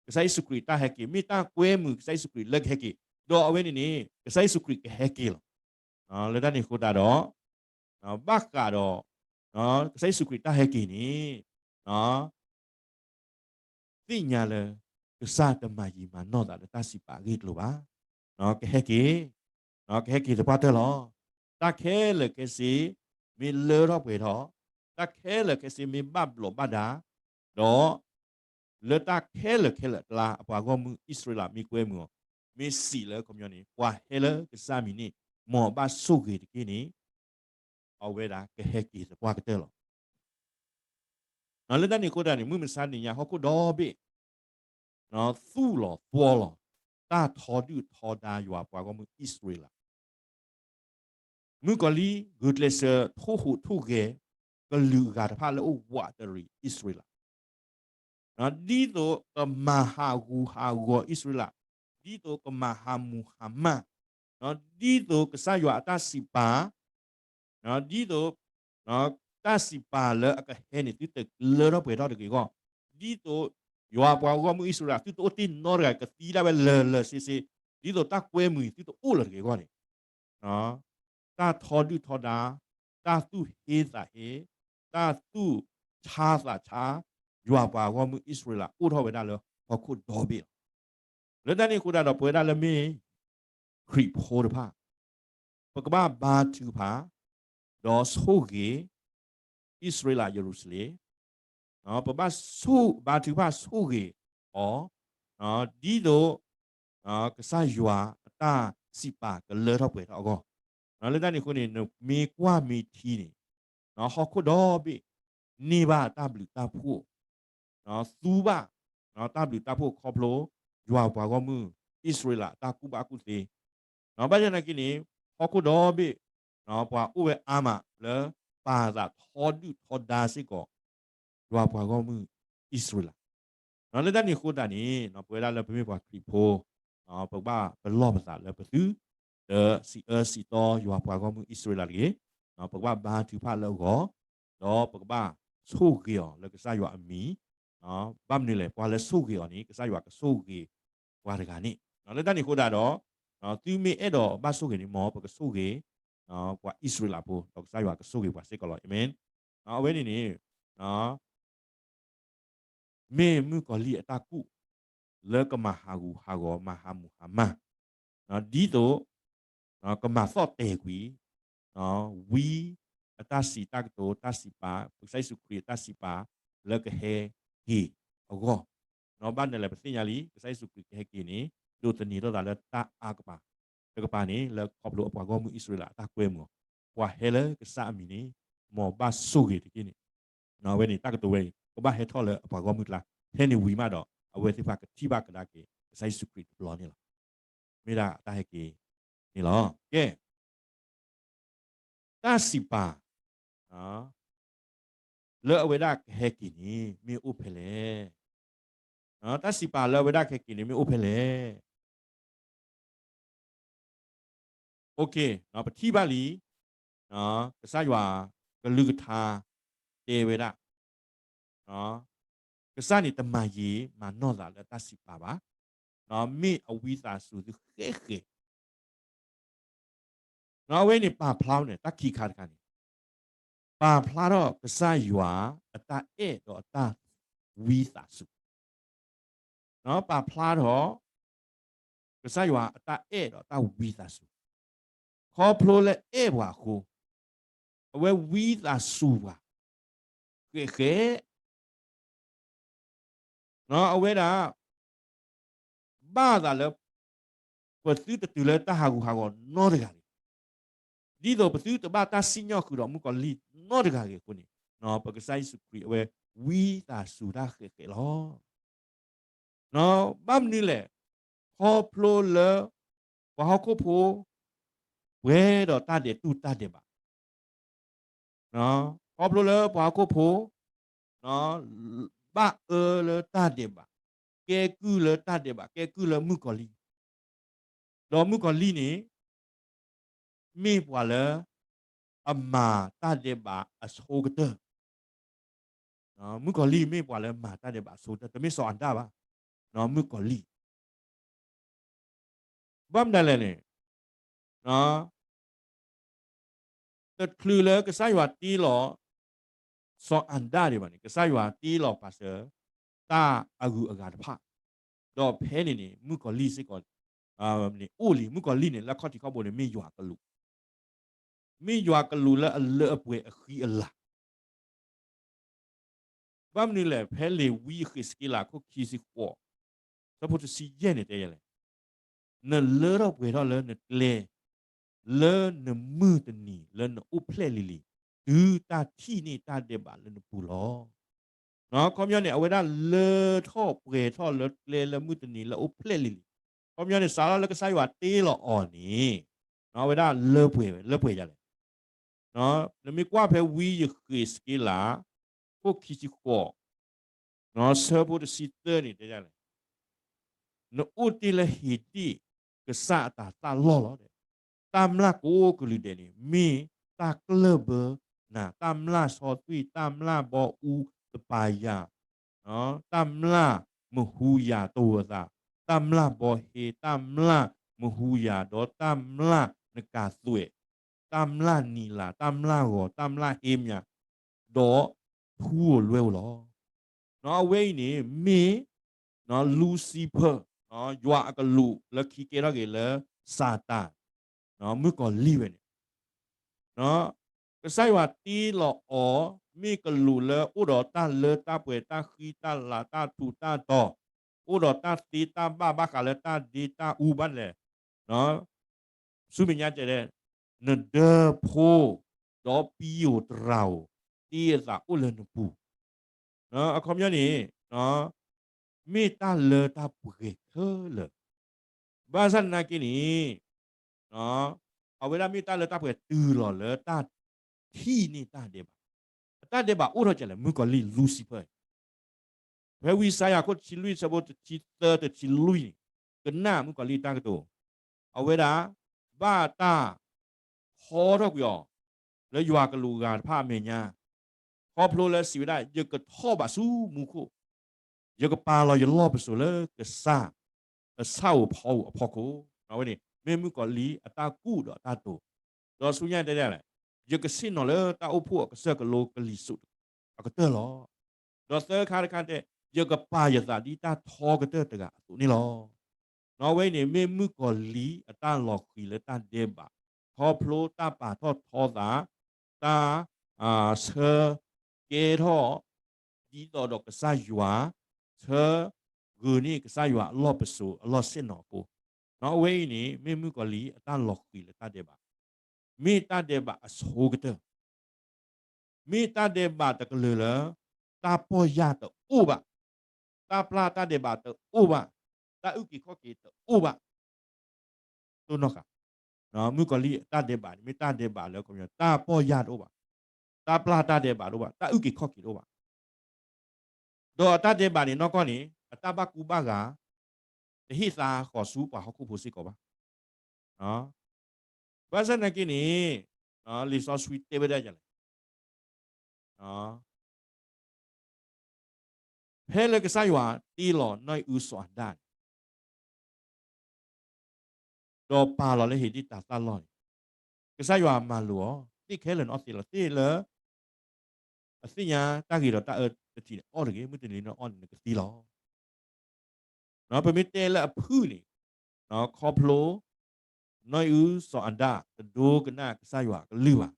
ကစၢ်ယ့ၣ်ၡူးခရံာ်တၢ်ဟဲက့ၤ, မ့ၢ်တၢ်ကွဲမုာ်ကစၢ်ယ့ၣ်ၡူးခရံာ်လၢကဟဲက့ၤ, ဒီးအဝဲန့ၣ်န့ၣ် ကစၢ်ယ့ၣ်ၡူးခရံာ်ကဟဲက့ၤလီၤ. လၢတၢ်န့ၣ်အဃိသတးဒီး, ဘၣ်ဃးဒီး ကစၢ်ယ့ၣ်ၡူးခရံာ်တၢ်ဟဲက့ၤန့ၣ်, သ့ၣ်ညါလၢ ကစၢ်တမၤယံာ်မၤနီၢ်သးလၢတၢ်စံးပာ်အဂ့ၢ်အကျိၤဘၣ်. ကဟဲက့ၤ, ကဟဲက့ၤသပှၢ်တၢၢ်လီၤ. တၢ်ခဲလၢာ်ခဲဆ့ မ့ၢ်လၢထီၣ်ပှဲၤထီၣ်, တၢ်ခဲလၢာ်ခဲဆ့မ့ၢ်ဘၣ်ဘျီးဘၣ်ဒါ, ဒီး လၢတၢ်ခဲလၢာ်ခဲလၢာ်အကျါ အပှၤဂီၢ်မုၢ်အံၣ်စရ့လးမ့ၢ်ကွဲမုာ်အီၤ, မ့ၢ်စံးလၢခီပညီန့ၣ် ပှၤဟဲလၢကစၢ်အမံၤန့ၣ် မ်အဘၣ်ဆိၣ်ဂ့ၤတက့ၢ်န့ၣ်, အဝဲဒၣ်ကဟဲက့ၤသပှၢ်ကတၢၢ်လီၤ. လၢတၢ်န့ၣ်အဃိသတးန့ၣ် မုၢ်မဆါတနံၤညါ ဟီၣ်ခိၣ်ဒီဘ့ၣ် သူၣ်လီၤသွီလီၤ တၢ်ထီဒုၣ်ထီဒါယွၤပှၤဂီၢ်မုၢ်အံၣ်စရ့လး မုၣ်ကီၤလံၢ်ဂုာ်ကျဲးစၢးထိၣ်ဟူးထိၣ်ဂဲၤ ကလုာ်အဂၤတဖၣ်လၢအိၣ်ဝးတရံးအံၣ်စရ့လး, ဒ်သိးကမၤဟးဂူာ်ဟးဂီၤအံၣ်စရ့လး, ဒ်သိးကမၤဟးမူၤဟးမၢ်, ဒ်သိးကစၢ်ယွၤအတၢ်စံးပာ်, ဒ်သိး တၢ်စံးပာ်လၢအကဟဲန့ၣ် သုတလၢထီၣ်ပှဲၤထီၣ်တဂ့ၤအဂီၢ်, ဒ်သိးယွၤပှၤဂီၢ်မုၢ်အံၣ်စရ့လး သုတအိၣ်တ့ၢ်နီတဂၤ ကသံဒၣ်ဝဲလၢာ်လၢာ်ဆ့ဆ့, ဒ်သိးတၢ်ကွဲမုာ်သုတအိၣ်လၢၤတဂ့ၤအဂီၢ်န့ၣ်, တၢ်ထီဒုၣ်ထီဒါ, တၢ်သူၣ်ဟ့သးဟ့, တၢ်သူၣ်ဆါသးဆါ, ယွၤပှၤဂီၢ်မုၢ်အံၣ်စရ့လး အိၣ်ထီၣ်ဝဲဒၣ်လၢဟီၣ်ခိၣ်ဒီဘ့ၣ်လီၤ. လၢတၢ်န့ၣ်အဃိသတးဒီး ပဝဲဒၣ်လၢမ့ၢ် ခရံာ်ဖိတဖၣ်, ပကဘၣ်ဘါထုကဖၣ်, ဒီးဆိၣ်ဂ့ၤ အံၣ်စရ့လးယရူၤၡလ့ၣ်, ပဘၣ်ဆိၣ်ဘါထုကဖၣ်ဆိၣ်ဂ့ၤအီၤ, ဒ်သိး ကစၢ်ယွၤအတၢ်စံးပာ်ကလၢထီၣ်ပှဲၤထီၣ်အဂီၢ်, လၢတၢ်န့ၣ်အဃိန့ၣ် နမ့ၢ်ကွၢ်မ့ၢ်ထံန့ၣ်, ဟီၣ်ခိၣ်ဒီဘ့ၣ် န့ၢ်ဘၣ်တၢ်ဘျုးတၢ်ဖှိၣ်, သူဘၣ် တၢ်ဘျုးတၢ်ဖှိၣ်ခီဖျိ ယွၤပှၤဂီၢ်မုၢ် အံၣ်စရ့လးအတၢ်ကူၣ်ဘၣ်ကူၣ်သ့, ဘၣ်ဆၣ်သနာ်က့န့ၣ် ဟီၣ်ခိၣ်ဒီဘ့ၣ် ပှၤအိၣ်ဝဲအါမးလၢ ပာ်သးထီဒုၣ်ထီဒါစ့ၢ်ကီး ယွၤပှၤဂီၢ်မုၢ်အံၣ်စရ့လး, လၢတၢ်န့ၣ်အဃိသတးန့ၣ် ပဝဲဒၣ်လၢပမ့ၢ်ပှၤခရံာ်ဖိ ပကဘၣ်ပလီၢ်ပသးလၢပသု တစံးအၢစံးသီယွၤပှၤဂီၢ်မုၢ်အံၣ်စရ့လးတဂ့ၤ, ပကဘၣ်ဘါထုကဖၣ်လၢအဂီၢ်, ဒီးပကဘၣ်ဆိၣ်ဂ့ၤအီၤလၢကစၢ်ယွၤအမံၤ, ဘၣ်မနုၤလဲၣ် ပှၤလၢဆိၣ်ဂ့ၤအီၤန့ၣ် ကစၢ်ယွၤကဆိၣ်ဂ့ၤပှၤတဂၤန့ၣ်, လၢတၢ်န့ၣ်အဃိသတးဒီး သုမ့ၢ်အဲၣ်ဒိးဘၣ်ဆိၣ်ဂ့ၤန့ၣ် မ်ပကဆိၣ်ဂ့ၤ ပှၤအံၣ်စရ့လးဖိ ဒီးကစၢ်ယွၤကဆိၣ်ဂ့ၤပှၤစ့ၢ်ကီးလီၤ. အၤမ့ၣ်. အဝဲန့ၣ်န့ၣ် မ့ၢ်မုၣ်ကီၤလံၢ်အတၢ်ကူၣ် လၢကမၤဟးဂူာ်ဟးဂီၤ မၤဟးမူၤဟးမၢ်, ဒ်သိး ကမၤသီၣ်တဲာ်ကွံာ် ဝံအတၢ်စံးတၢ်ကတိၤ တၢ်စံးပာ် ပကစၢ်ယ့ၣ်ၡူးခရံာ်အတၢ်စံးပာ် လၢကဟဲက့ၤအဂီၢ်, ဘၣ်မနုၤလဲၣ် ပသ့ၣ်ညါလံ ကစၢ်ယ့ၣ်ၡူးခရံာ်ကဟဲက့ၤန့ၣ် ဒိးသန့ၤထီၣ်သးလၢတၢ်အါကပၤ တကပၤန့ၣ် လၢခီဖျိအပှၤဂီၢ်မုၢ်အံၣ်စရ့လးအတၢ်ကွဲမုာ်အီၤ, ပှၤဟဲလၢကစၢ်အမံၤန့ၣ် မ်ဘၣ်ဆိၣ်ဂ့ၤတက့ၢ်န့ၣ်, အဝဲန့ၣ်တၢ်ကတိၤဝဲအံၤ ကဘၣ်ဟဲထီၣ်လၢအပှၤဂီၢ်မုၢ်ကျါ, ဖဲန့ၣ်ဝံၤမးဒီး အဝဲသ့ၣ်တဖၣ်ကထံၣ်ဘၣ်ကဒါက့ၤ ကစၢ်ယ့ၣ်ၡူးခရံာ်တဘျီန့ၣ်လီၤ. မ့ၢ်ဒၣ်တၢ်ဟဲက့ၤန့ၣ်လီၤ. ကဲ တၢ်စံးပာ် လၢအဝဲဒၣ်ကဟဲက့ၤန့ၣ် မ့ၢ်အိၣ်ဖဲလဲၣ်. တၢ်စံးပာ်လၢအဝဲဒၣ်ကဟဲက့ၤန့ၣ် မ့ၢ်အိၣ်ဖဲလဲၣ်. ပထံၣ်ဘၣ်လံ, ကစၢ်ယွၤကလုၢ်ကထါတဲဝဲဒၣ်, ကစၢ်န့ၣ်တမၤယံာ်မၤနီၢ်သးလၢတၢ်စံးပာ်ဘၣ်, မ့ၢ်အဝံသးစူၤသုဃဲးဃဲး အဝဲန့ၣ်ပာ်ဖျါန့ၣ် တၢ်ခံခါတခါန့ၣ်, ပာ်ဖျါထီၣ်ကစၢ်ယွၤအတၢ်အဲၣ်ဒီးအတၢ်ဝံသးစူၤ, ပာ်ဖျါထီၣ် ကစၢ်ယွၤအတၢ်အဲၣ်ဒီးတၢ်ဝံသးစူၤ, ခီဖျိလၢအဲၣ်ပှၤအဃိ, အဝဲဝံသးစူၤပှၤ, ဃဲးဃဲး အဝဲဒၣ် ဘၣ်သးလၢ ပသုတတုၤလၢတၢ်ဟးဂူာ်ဟးဂီၤနီတဂၤန့ၣ်, ဒ်သိးပသုတဘၣ်တၢ်စံၣ်ညီၣ်ဃုာ်ဒီးမုၣ်ကီၤလံၢ်နီတဂၤဂ့ၤအဃိန့ၣ်, ပကစၢ်ယ့ၣ်ၡူးခရံာ်အဝဲဝံသးစူၤတၢ်ဃဲးဃဲးလီၤ. ဘၣ်မနုၤလဲၣ်, ခီဖျိလၢ ပှၤဟီၣ်ခိၣ်ဖိ ပှဲၤဒီးတၢ်ဒဲးတူၢ်တၢ်ဒဲးဘး ခီဖျိလၢပှၤဟီၣ်ခိၣ်ဖိ ဘၣ်အၢလၢတၢ်ဒဲးဘး, ကဲကုၢ်လၢတၢ်ဒဲးဘး, ကဲကုၢ်လၢမုၣ်ကီၤလံၢ်, ဒီးမုၣ်ကီၤလံၢ်န့ၣ် မ့ၢ်ပှၤလၢ အမၤတၢ်ဒဲးဘးအဆိကတၢၢ်, မုၣ်ကီၤလံၢ်မ့ၢ်ပှၤလၢမၤတၢ်ဒဲးဘးအဆိကတၢၢ်, တမ့ၢ်စီၤအၤဒၣ်ဘၣ်, မုၣ်ကီၤလံၢ် ဘၣ်မနုၤလဲၣ်န့ၣ်, တချုးလၢကစၢ်ယွၤတ့လီၤ စီၤအၤဒၣ်ဒံးဘၣ်န့ၣ် ကစၢ်ယွၤတ့လီၤပာ်စၢၤ တၢ်အဂုၤအဂၤတဖၣ်, ဒီးဖဲန့ၣ်န့ၣ် မုၣ်ကီၤလံၢ်စ့ၢ်ကီး န့ၣ်အိၣ်လံ, မုၣ်ကီၤလံၢ်န့ၣ် လၢခီၣ်ထံးခီၣ်ဘိန့ၣ် မ့ၢ်ယွၤကလူး, မ့ၢ်ယွၤကလူးလၢအလၢအပှဲၤအဃံအလၤ ဘၣ်မနုၤလဲၣ်, ဖဲလံာ်ဝံယဃ့းစက့လး အခိၣ်ခံဆံဃိး ဆၢဖိတဆံယဲၢ်န့ၣ်တဲယလဲၣ်, နလၢထီၣ်ပှဲၤထီၣ်လၢနကျဲ, လၢနမုၢ်တနံၤလၢနအိၣ်ဖျဲၣ်လံၤလံၤ, တုၤတၢ်ထံၣ်န့ၢ်တၢ်ဒဲးဘးလၢနပူၤလီၤ. ခီပညီန့ၣ် အဝဲဒၣ်လၢထီၣ်ပှဲၤထီၣ်လၢကျဲလၢမုၢ်တနံၤလၢအိၣ်ဖျဲၣ်လံၤလံၤ, ခီပညီန့ၣ် စးထီၣ်လၢကစၢ်ယွၤတ့လီၤအီၤန့ၣ်, အဝဲဒၣ်လၢပှဲၤဝဲ, လၢပှဲၤဒ်လဲၣ် နမ့ၢ်ကွၢ်ဖဲဝံယဃ့းစက့လး အခိၣ်ခံဆံဃိး ဆၢဖိတဆံသၢန့ၣ်တဲဒ်လဲၣ်, နအိၣ်တ့ၢ်လၢဧ့ဒ့ၣ်ကစၢ်အတၤသၣ်လီၢ်လီၤ. တၢ်မျၢ်ကိးကလုာ်ဒဲးန့ၣ် မ့ၢ်တၢ်ကျၢၢ်ဘၢနၤ, တၢ်မျၢ်ဆီသွံၣ်, တၢ်မျၢ်ဘီအူသပၤယၤ, တၢ်မျၢ်မဟူယၤတဝၢသး, တၢ်မျၢ်ဘီဟ့, တၢ်မျၢ်မဟူယၤ, ဒီးတၢ်မျၢ်နကၤသွဲး, တၢ်မျၢ်နံၤလၤ, တၢ်မျၢ်ဂီၤ, တၢ်မျၢ်ဟ့မၠး, ဒီးထူဧိၤလွဲဧိၤလီၤ. အဝဲအံၤန့ၣ်မ့ၢ် Lucifer, ယွၤအကလူးလၢခံကဲထီၣ်က့ၤလၢ Satan, မုၣ်ကီၤလံၢ်ဝဲန့ၣ် ကစၢ်ယွၤတ့လီၤအီၤ မ့ၢ်ကလူးလၢအိၣ်ဒီးတၢ်လၢတၢ်ပှဲၤ တၢ်ဃံတၢ်လၤ တၢ်ထူးတၢ်တီၤ, အိၣ်ဒီးတၢ်သ့တၢ်ဘၣ်ဘၣ်ဃးလၢတၢ်ဒ့တၢ်အူဘၣ်လဲၣ်, ဆူမဲာ်ညါတဲဒ် နဒၢဖိ ဒီးပံဧိၤတရၤဧိၤ တ့အသးအိၣ်လၢနပူၤ, အခီပညီန့ၣ် မ့ၢ်တၢ်လၢတၢ်ပှဲၤခဲလၢာ်, ဘၣ်ဆၣ်သနာ်က့န့ၣ် အဝဲဒၣ်မ့ၢ်တၢ်လၢတၢ်ပှဲၤတုၤလီၤလၢတၢ်ထံၣ်န့ၢ်တၢ်ဒဲးဘး, အတၢ်ဒဲးဘးအိၣ်ထီၣ်ကလဲၣ် မုၣ်ကီၤလံၢ် Lucifer ဖဲဝံယၡါယၤ အခိၣ်တဆံလွံၢ် ဆၢဖိတဆံသၢ တဆံလွံၢ်န့ၣ် ကနၣ်မုၣ်ကီၤလံၢ်တၢ်ကတိၤ, အဝဲဒၣ် ဘၣ်တၢ်ထီထီၣ်ကွံာ်အီၤ လၢယွၤကလူးအဂၤတဖၣ်အမဲာ်ညါ, ခီဖျိလၢစံးဝဲဒၣ် ယကထီၣ်ဘးဆူမူခိၣ်, ယကပာ်လီၤယလီၢ်ပစိာ်လၢကစၢ် အဆၣ်ဧိၤဖီဧိၤအဖီခိၣ်, အဝဲန့ၣ် မ့ၢ်မုၣ်ကီၤလံၢ်အတၢ်ကူၣ်ဒီးအတၢ်တိၤ, ဒီးဆူညါတဲဒ်လဲၣ်, ယကဆ့ၣ်နီၤလၢတၢ်အိၣ်ဖှိၣ်အကစၢၢ်ကလိကလံၤစိးအကတၢၢ်လီၤ. ဒီးသၢခါတခါတဲ, ယကပာ်ယသးဒ်တၢ်ထီကတၢၢ်တဂၤအသိးန့ၣ်လီၤ. အဝဲအံၤန့ၣ် မ့ၢ်မုၣ်ကီၤလံၢ်အတၢ်လီၤဃံၤလၢတၢ်ဒဲးဘး, ခီဖျိတၢ်ပာ်ထီၣ်ထီသး, တၢ် ဆၢကဲထီၣ် ဒ်သိးဒီးကစၢ်ယွၤ, ဆၢဂ့ၤန့ၢ်ကစၢ်ယွၤအလီၢ်ပစိာ်အလီၢ်ဆ့ၣ်နီၤအဃိ, အဝဲအံၤန့ၣ် မ့ၢ်မုၣ်ကီၤလံၢ်အတၢ်လီၤဃံၤလၢတၢ်ဒဲးဘး, မ့ၢ်တၢ်ဒဲးဘးအဆိကတၢၢ် မ့ၢ်တၢ်ဒဲးဘးတကလုာ်လၢ တၢ်ပီၢ်ယၢ်တအိၣ်ဘၣ်, တၢ်ပျၢ်တၢ်ဒဲးဘးတအိၣ်ဘၣ်, တၢ်အုၣ်က့ၤခီၣ်က့ၤတအိၣ်ဘၣ်, တိၢ်နီၣ်ဃာ်, မုၣ်ကီၤလံၢ်အတၢ်ဒဲးဘးန့ၣ် မ့ၢ်တၢ်ဒဲးဘးလၢ တၢ်ပီၢ်ယၢ်တအိၣ်ဘၣ်, တၢ်ပျၢ်တၢ်ဒဲးဘးတအိၣ်ဘၣ်, တၢ်အုၣ်က့ၤခီၣ်က့ၤတအိၣ်ဘၣ် ဒီးအတၢ်ဒဲးဘးန့ၣ်နီၢ်ကီၢ်န့ၣ် အတၢ်ဘၣ်ကူဘၣ်ဂာ် တဟ့ၣ်သါဃီၤဆူပှၤဟီၣ်ခိၣ်ဖိစ့ၢ်ကီးဘၣ်. ဘၣ်ဆၣ်သနာ်က့န့ၣ် လံာ်စီဆှံတဲဝဲဒၣ်ဒ်လဲၣ်, ဖဲလၢကစၢ်ယွၤတ့လီၤနီၢ်အံၣ်အုစီၤအၤဒၣ်န့ၣ် ဒီးပာ်လီၤလၢဟ့းဒ့ၣ်တၤသၣ်လီၢ်န့ၣ်, ကစၢ်ယွၤမၤလိာ်အီၤ သ့ၣ်ခဲလၢာ်န့ၣ်အီသံးလီၤ, သ့ၣ်လၢ အသ့ၣ်ညါတၢ်ဂ့ၤဒီးတၢ်အၢတထံးန့ၣ် အီၣ်တဂ့ၤ, မုၢ်တနံၤန့ၣ်အီၣ်န့ၣ်နကသံလီၤ. ပမ့ၢ်တဲလၢအဖုၣ်န့ၣ်, ခီဖျိ နီၢ်အံၣ်အုစီၤအၤဒၣ် တဒိကနၣ်ကစၢ်ယွၤအကလုၢ်ဘၣ်,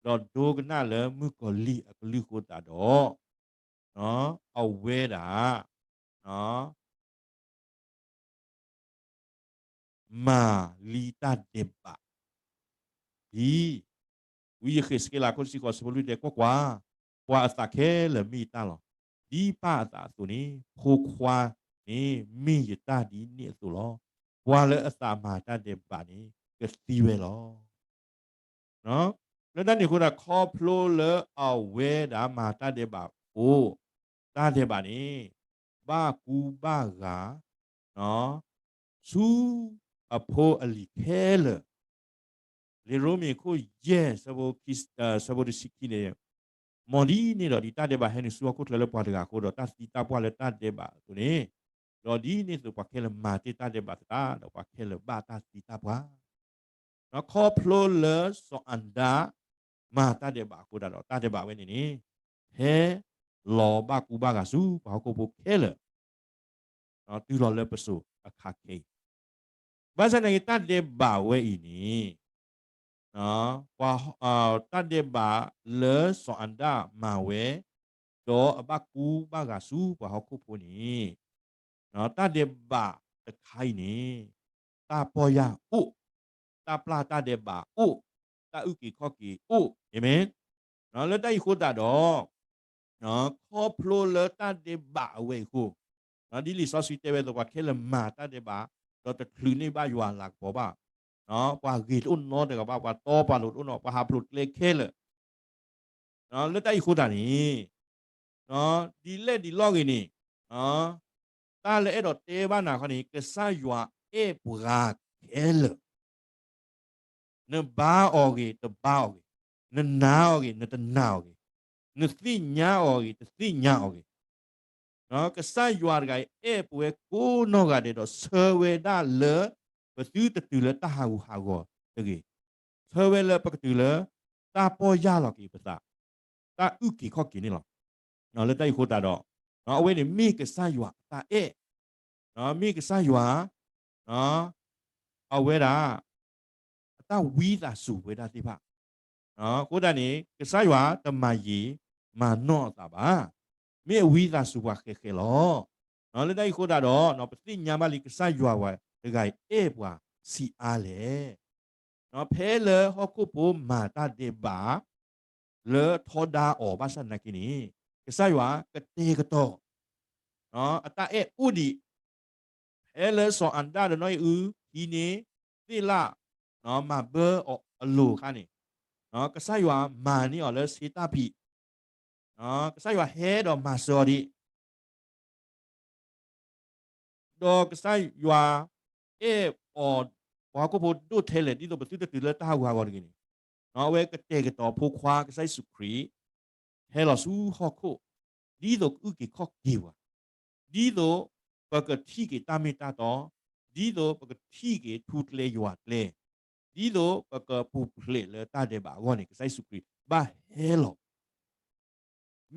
ဒီးဒိကနၣ်လၢမုၣ်ကီၤလံၢ်အကလုၢ်အဃိသတးဒီး အဝဲဒၣ် မၤလံတၢ်ဒဲးဘး, ဒ် ဝံယဃ့းစက့လး အခိၣ်တဆံဃိး အဆၢဖိလွံၢ်တဲ ကွၢ်ကွၢ်, ပှၤအသးခဲလၢာ်မ့ၢ်ယတၢ်လီၤ. ဒ်ပၢ်အသးအသိးန့ၣ် ဖိခွါန့ၣ်မ့ၢ်ယတၢ်ဒ်န့ၣ်အသိးလီၤ. ပှၤလၢအသးမၤတၢ်ဒဲးဘးန့ၣ် ကသံဝဲလီၤ. လၢတၢ်န့ၣ်အဃိဒီး ခီဖျိလၢအဝဲဒၣ်မၤတၢ်ဒဲးဘးအဃိ, တၢ်ဒဲးဘးန့ၣ် ဘၣ်ကူဘၣ်ဂာ် ဆူအဖိအလံၤခဲလၢာ်, လံာ်ရိမ့ၤခိၣ်ယဲၢ် ဆၢဖိတဆံခံန့ၣ်, မ်ဒ်န့ၣ်ဒီး ဒ်တၢ်ဒဲးဘးဟဲနုာ်ဆူဟီၣ်ခိၣ်ချၢလၢပှၤတဂၤအဃိဒီး တၢ်သံတၢ်ပှၢ်လၢတၢ်ဒဲးဘးအသိးန့ၣ်, ဒီးဒ်န့ၣ်အသိးပှၤခဲလၢာ်မၤတ့ၢ်တၢ်ဒဲးဘးသတး ဒီးပှၤခဲလၢာ်ဘၣ်တၢ်သံတၢ်ပှၢ် ခီဖျိလၢစီၤအၤဒၣ် မၤတၢ်ဒဲးဘးအဃိသတးဒီး တၢ်ဒဲးဘးဝဲန့ၣ်န့ၣ် ဟဲလီၤဘၣ်ကူဘၣ်ဂာ်ဆူပှၤဟီၣ်ခိၣ်ဖိခဲလၢာ် တုၤလီၤလၢပစိၤအခါခဲအံၤ, ဘၣ်ဆၣ်သနာ်က့ တၢ်ဒဲးဘးဝဲအံၤန့ၣ် တၢ်ဒဲးဘးလၢစီၤအၤဒၣ်မၤဝဲ ဒီးအဘၣ်ကူဘၣ်ဂာ်ဆူပှၤဟီၣ်ခိၣ်ဖိန့ၣ်, တၢ်ဒဲးဘးတခါအံၤန့ၣ် တၢ်ပီၢ်ယၢ်အိၣ်, တၢ်ပျၢ်တၢ်ဒဲးဘးအိၣ်, တၢ်အုၣ်က့ၤခီၣ်က့ၤအိၣ်, အၤမ့ၣ်. လၢတၢ်အံၤအဃိသတးဒီး ခီဖျိလၢတၢ်ဒဲးဘးအဝဲအံၤအဃိ, ဒ်လံာ်စီဆှံတဲဝဲအသိး ပှၤခဲလၢာ်မၤတၢ်ဒဲးဘး, ဒီးတချုးန့ၢ်ဘၣ်ယွၤအလၤကပီၤဘၣ်, ပှၤဂ့ၤတအိၣ်နီတဂၤဘၣ်, ပှၤတီပှၤလိၤတအိၣ်နီ, ပှၤဟးဖျိးကျဲခဲလၢာ် လၢတၢ်အံၤအဃိသတးန့ၣ်, ဒ်လဲၣ်ဒ်လဲၣ်ဂ့ၤန့ၣ်, တၢ်လၢအဲၣ်ဒိးတဲဘၣ်နၤခီန့ၣ် ကစၢ်ယွၤအဲၣ်ပှၤခဲလၢာ်, နဘါအီၤဂ့ၤ တဘါအီၤဂ့ၤ, နနာ်အီၤဂ့ၤ နတနာ်အီၤဂ့ၤ, နသ့ၣ်ညါအီၤဂ့ၤ တသ့ၣ်ညါအီၤဂ့ၤ, ကစၢ်ယွၤတဂၤအံၤအဲၣ်ပဝဲကိးနီၢ်ဂၤဒဲးဒီး ဆၢဝဲဒၣ်လၢ ပသုတတုၤလၢတၢ်ဟးဂူာ်ဟးဂီၤတဂ့ၤ, ဆၢဝဲလၢပကတုၤလၢ တၢ်ပီၢ်ယၢ်လီၤက့ၤပသး, တၢ်အုၣ်က့ၤခီၣ်က့ၤန့ၣ်လီၤ. လၢတၢ်အံၤအဃိသတးဒီး အဝဲန့ၣ်မ့ၢ်ကစၢ်ယွၤအတၢ်အဲၣ်, မ့ၢ်ကစၢ်ယွၤ အဝဲဒၣ် အတၢ်ဝံသးစူၤဝဲဒၣ်သ့ၣ်တဖၣ်, အဃိသတးန့ၣ် ကစၢ်ယွၤတမၤယံာ်မၤနီၢ်အသးဘၣ်, မ့ၢ်အဝံသးစူၤပှၤဃဲးဃဲးလီၤ. လၢတၢ်အံၤအဃိသတးဒီး ပသ့ၣ်ညါဘၣ်လံကစၢ်ယွၤပှၤတဂၤအံၤအဲၣ်ပှၤဆံးအါလဲၣ်. ဖဲလၢဟီၣ်ခိၣ်ဖိမၤတၢ်ဒဲးဘး လၢထီဒါအီၤဘၣ်ဆၣ်သနာ်က့န့ၣ် ကစၢ်ယွၤကတဲာ်ကတီၤ အတၢ်အဲၣ်အိၣ်ဒံး, ဖဲလၢစီၤအၤဒၣ်ဒီးနီၢ်အံၣ်အု ဟံးန့ၢ်သ့ၣ်လၣ် မၤဘၢအီၤအလိၤအခါန့ၣ်, ကစၢ်ယွၤမၤန့ၢ်အီၤလၢဆ့တၢ်ဖံး, ကစၢ်ယွၤဟဲဒီးမၤစၢၤအီၤဒံး ဒီးကစၢ်ယွၤအဲၣ်အီၤ ပှၤဟီၣ်ခိၣ်ဖိဒိၣ်ထဲလဲၣ် ဒ်သိးပသုတတုၤလၢတၢ်ဟးဂူာ်ဟးဂီၤတဂ့ၤန့ၣ်, အဝဲကတဲာ်ကတီၤဖိခွါကစၢ်ယ့ၣ်ၡူးခရံာ် ဟဲလီၤဆူဟီၣ်ခိၣ် ဒ်သိးကအုၣ်က့ၤခီၣ်က့ၤပှၤ, ဒ်သိးပကထံၣ်က့ၤတၢ်မ့ၢ်တၢ်တီ, ဒ်သိးပကထံၣ်က့ၤထူကျဲယွၤကျဲ, ဒ်သိးပကပူၤဖျဲးလၢတၢ်ဒဲးဘးအဂီၢ်န့ၣ် ကစၢ်ယ့ၣ်ၡူးခရံာ်ဘၣ်ဟဲလီၤ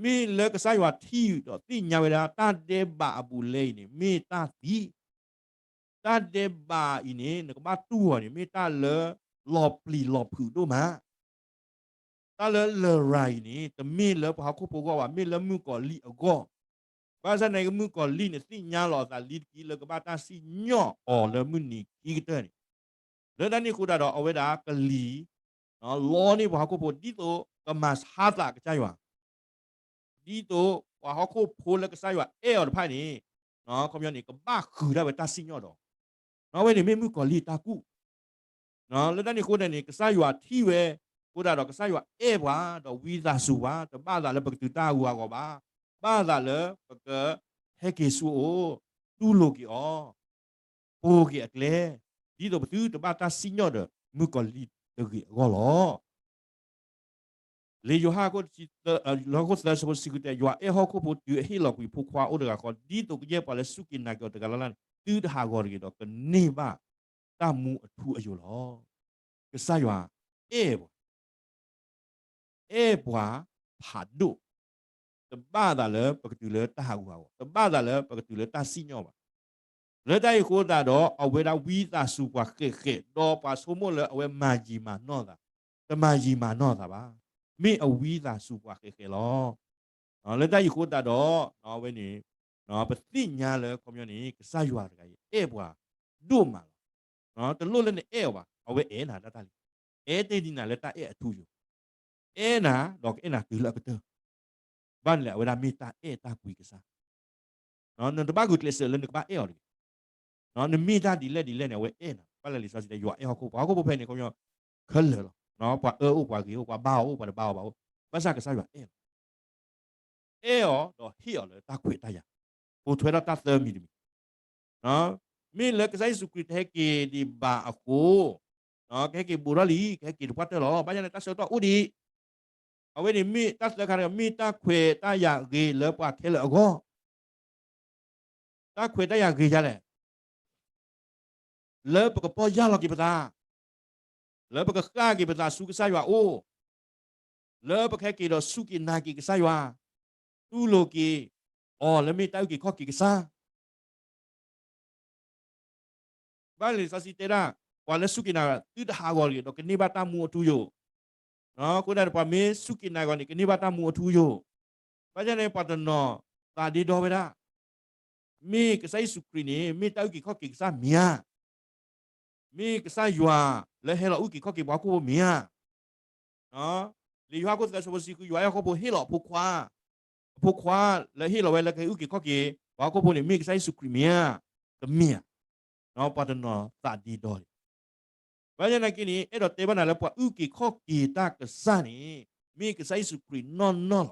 မ့ၢ်လၢကစၢ်ယွၤထံၣ်ဒီးသ့ၣ်ညါဝဲဒၣ် တၢ်ဒဲးဘးအဘူးအလဲအံၤန့ၣ် မ့ၢ်တၢ်သံ, တၢ်ဒဲးဘးအံၤန့ၣ် နကဘၣ်တူၢ်အီၤန့ၣ် မ့ၢ်တၢ်လၢလီၤပျံၤလီၤဖုးဒိၣ်မး, တၢ်လၢလရာ်အံၤန့ၣ် တမ့ၢ်လၢပှၤဟီၣ်ခိၣ်ဖိအဂီၢ်ဘၣ်, မ့ၢ်လၢမုၣ်ကီၤလံၢ်အဂီၢ်, ဘၣ်ဆၣ်သနာ်က့မုၣ်ကီၤလံၢ်န့ၣ် သ့ၣ်ညါလီၤအသးလံတက့ၢ်လၢကဘၣ်တၢ်စံၣ်ညီၣ်အီၤလၢမုၢ်နံၤခံကတၢၢ်န့ၣ်, လၢတၢ်န့ၣ်အဃိသတးဒီး အဝဲဒၣ်ကလံၤ လီန့ၢ်ပှၤဟီၣ်ခိၣ်ဖိ ဒ်သိးကမၤဆါသးကစၢ်ယွၤ ဒ်သိးပှၤဟီၣ်ခိၣ်ဖိလၢကစၢ်ယွၤအဲၣ်အီၤတဖၣ်န့ၣ်, ခီပညီန့ၣ် ကဘၣ်ဃုာ်ဒၣ်ဝဲတၢ်စံၣ်ညီၣ်ဒီး, အဝဲန့ၣ်မ့ၢ်မုၣ်ကီၤလံၢ်တၢ်ကူၣ်, လၢတၢ်န့ၣ်အဃိန့ၣ် ကစၢ်ယွၤထံၣ်ဝဲအဃိသတးဒီး ကစၢ်ယွၤအဲၣ်ပှၤ ဒီးဝံသးစူၤပှၤ တဘၣ်သးလၢပကတုၤတၢ်ဟးဂူာ်ဟးဂီၤဘၣ်, ဘၣ်သးလၢပကဟဲက့ၤဆူအအိၣ်, တူၢ်လိာ်က့ၤအီၤ, ပိာ်က့ၤအကျဲ, ဒ်သိးပသုတဘၣ်တၢ်စံၣ်ညီၣ်ဒီးမုၣ်ကီၤလံၢ် တဂ့ၤအဂီၢ်လီၤ. လံာ်ယိၤဟၣ်အခိၣ်သၢ ဆၢဖိတဆံဃုတဲ, ယွၤအဲၣ်ဟီၣ်ခိၣ်ဖိတုၤအဟ့ၣ်လီၤကွံာ်ဖိခွါအိၣ်တဂၤဃီ, ဒ်သိးကယဲၢ်ပှၤလၢစူၢ်က့ၤနာ်က့ၤအီၤတဂၤလၢ်လၢ်န့ၣ် သုတဟးဂီၤတဂ့ၤဒီး ကန့ၢ်ဘၣ်တၢ်မူအထူအယိာ်လီၤ. ကစၢ်ယွၤအဲၣ်ပှၤ အဲၣ်ပှၤဖးဒိၣ်, တဘၣ်သးလၢပကတုၤလၢတၢ်ဟးဂူာ်ဟးဂီၤ, တဘၣ်သးလၢပကတုၤလၢတၢ်စံၣ်ညီၣ်ဘၣ်. လၢတၢ်အံၤအဃိသတးဒီး အဝဲဒၣ်ဝံသးစူၤပှၤဃဲးဃဲး, ဒီးပှၤဆိကမိၣ်လၢအဝဲမၤယံာ်မၤနီၢ်သး, တမၤယံာ်မၤနီၢ်သးဘၣ်. မ့ၢ်အဝံသးစူၤပှၤဃဲးဃဲးလီၤ. လၢတၢ်အံၤအဃိသတးဒီး အဝဲန့ၣ် ပသ့ၣ်ညါလၢအခီပညီန့ၣ် ကစၢ်ယွၤတဂၤအံၤ အဲၣ်ပှၤဒိၣ်မးလီၤ. တလိၣ်လၢနအဲၣ်အီၤဘၣ်, အဝဲအဲၣ်နၤဒၣ်တၢ်လံ. အဲၣ်တ့ၢ်ဒံးနၤလၢတၢ်အဲၣ်အထူအယိာ်, အဲၣ်နၤဒီးကအဲၣ်နၤတုၤလၢအကတၢၢ်. ဘၣ်န့ၣ်လဲၣ် အဝဲဒၣ်မ့ၢ်တၢ်အဲၣ်တၢ်ကွံကစၢ်. နတဘၣ်ဂုာ်ကျဲးစၢးလၢနကဘၣ်အဲၣ်အီၤတဂ့ၤ. နမ့ၢ်တၢ်ဒ်လဲၣ်ဒ်လဲၣ်န့ၣ် အဝဲအဲၣ်နၤ, ဘၣ်လဲၣ်လံာ်စီဆှံတဲ ယွၤအဲၣ်ဟီၣ်ခိၣ်, ပှၤဟီၣ်ခိၣ်ဖိဖဲန့ၣ် ခီပညီ ခဲလၢာ်လီၤ. ပှၤအၢအိၣ် ပှၤဂ့ၤအိၣ် ပှၤဘါအီၤအိၣ် ပှၤတဘါအီၤဘၣ်အိၣ်, ဘၣ်ဆၣ်ကစၢ်ယွၤအဲၣ်လီၤ. အဲၣ်အီၤဒီးဟ့ၣ်အီၤလၢတၢ်ခွဲးတၢ်ယာ်, ပိာ်ထွဲထီၣ်တၢ်သၢမံၤတမံၤ. မ့ၢ်လၢကစၢ်ယ့ၣ်ၡူးခရံာ်တဟဲက့ၤဒံးဘၣ်အဃိ, ကဟဲက့ၤဘူးထီၣ်လံ, ကဟဲက့ၤတပှၢ်တၢၢ်လီၤ. ဘၣ်ဆၣ်န့ၣ် တၢ်ဆၢကတီၢ်အိၣ်ဒံး. အဝဲန့ၣ်မ့ၢ်တၢ်သၢခါတခါ မ့ၢ်တၢ်ခွဲးတၢ်ယာ်ဂ့ၤလၢပှၤခဲလၢာ်အဂီၢ်. တၢ်ခွဲးတၢ်ယာ်ဂ့ၤဒ်လဲၣ်. လၢပကပီၢ်ယၢ်လီၤက့ၤပသး, လၢပကဃၣ်က့ၤပသးဆူကစၢ်ယွၤအအိၣ်, လၢပကဟဲက့ၤဒီးစူၢ်က့ၤနာ်က့ၤကစၢ်ယွၤ, တူၢ်လိာ်က့ၤအီၤလၢမ့ၢ်တၢ်အုၣ်က့ၤခီၣ်က့ၤကစၢ်. ဘၣ်လံာ်စီဆှံတဲဒၣ်, ပှၤလၢစူၢ်က့ၤနာ်က့ၤ သုတဟးဂီၤတဂ့ၤဒီး ကန့ၢ်ဘၣ်တၢ်မူအထူအယိာ်. အဃိဒၣ်န့ၣ် ပှၤမ့ၢ်စူၢ်က့ၤနာ်က့ၤအီၤန့ၣ် ကန့ၢ်ဘၣ်တၢ်မူအထူအယိာ်. ဘၣ်ဆၣ်န့ၣ် ပှၤတနီၤသးဒ့ဒီဝဲဒၣ်, မ့ၢ်ကစၢ်ယ့ၣ်ၡူးခရံာ်န့ၣ် မ့ၢ်တၢ်အုၣ်က့ၤခီၣ်က့ၤကစၢ်မ့ၢ်ဧါ. မ့ၢ်ကစၢ်ယွၤလၢဟဲလီၤအုၣ်က့ၤခီၣ်က့ၤပှၤဟီၣ်ခိၣ်ဖိမ့ၢ်ဧါ. လံာ်ယိၤဟၣ်ခိၣ်သၢဆၢဖိတဆံဃု ယွၤအဲၣ်ဟီၣ်ခိၣ်ဖိဟ့ၣ်လီၤအဖိခွါ, အဖိခွါလၢဟ့ၣ်လီၤဝဲလၢကဟဲအုၣ်က့ၤခီၣ်က့ၤပှၤဟီၣ်ခိၣ်ဖိန့ၣ် မ့ၢ်ကစၢ်ယ့ၣ်ၡူးခရံာ်မ့ၢ်ဧါ. တမ့ၢ်ဧါ. ပှၤတနီၤသးဒ့ဒီဒံး. ဘၣ်ဆၣ်သနာ်က့န့ၣ် အဲၣ်ဒိးတဲဘၣ်နၤလၢပှၤအုၣ်က့ၤခီၣ်က့ၤတၢ်ကစၢ်န့ၣ် မ့ၢ်ကစၢ်ယ့ၣ်ၡူးခရံာ်နီၢ်နီၢ်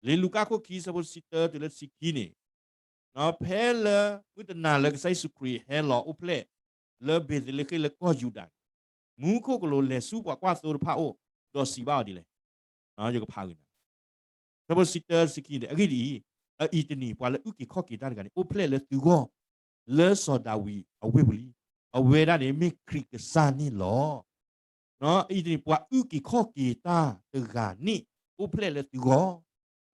လီၤ. လံာ်လူၤကၣ်ခိၣ်ခံဆၢဖိတဆံတၢတုၤလၢတဆံခံန့ၣ်, ဖဲလၢမုၢ်တနၤလၢကစၢ်ယ့ၣ်ၡူးခရံာ်ဟဲလီၤအိၣ်ဖျဲၣ်လၢဘ့းသလ့ဃ့ၣ်လၢကီၢ်ယူဒၤန့ၣ်, မူခိၣ်ကလူးလဲၤဆူပှၤကွၢ်သိတဖၣ်အအိၣ်, ဒီးစံးဘၣ်အီၤဒ်လဲၣ်. ယကဖးဂ့ၤနၤ ဆၢဖိတဆံတၢ တဆံခံန့ၣ်, အဂ့ၢ်ဒ်အံၤ, အအံၤတနံၤ ပှၤလၢအုၣ်က့ၤခီၣ်က့ၤတၢ်တဂၤန့ၣ် အိၣ်ဖျဲၣ်လၢသုဂီၢ်, လၢစီၤဒၤဝံးအဝ့ၢ်ပူၤလံ. အဝဲဒၣ်န့ၣ်မ့ၢ်ခရံာ်ကစၢ်န့ၣ်လီၤ. အအံၤတနံၤ ပှၤအုၣ်က့ၤခီၣ်က့ၤတၢ်တဂၤန့ၣ် အိၣ်ဖျဲၣ်လၢသုဂီၢ်,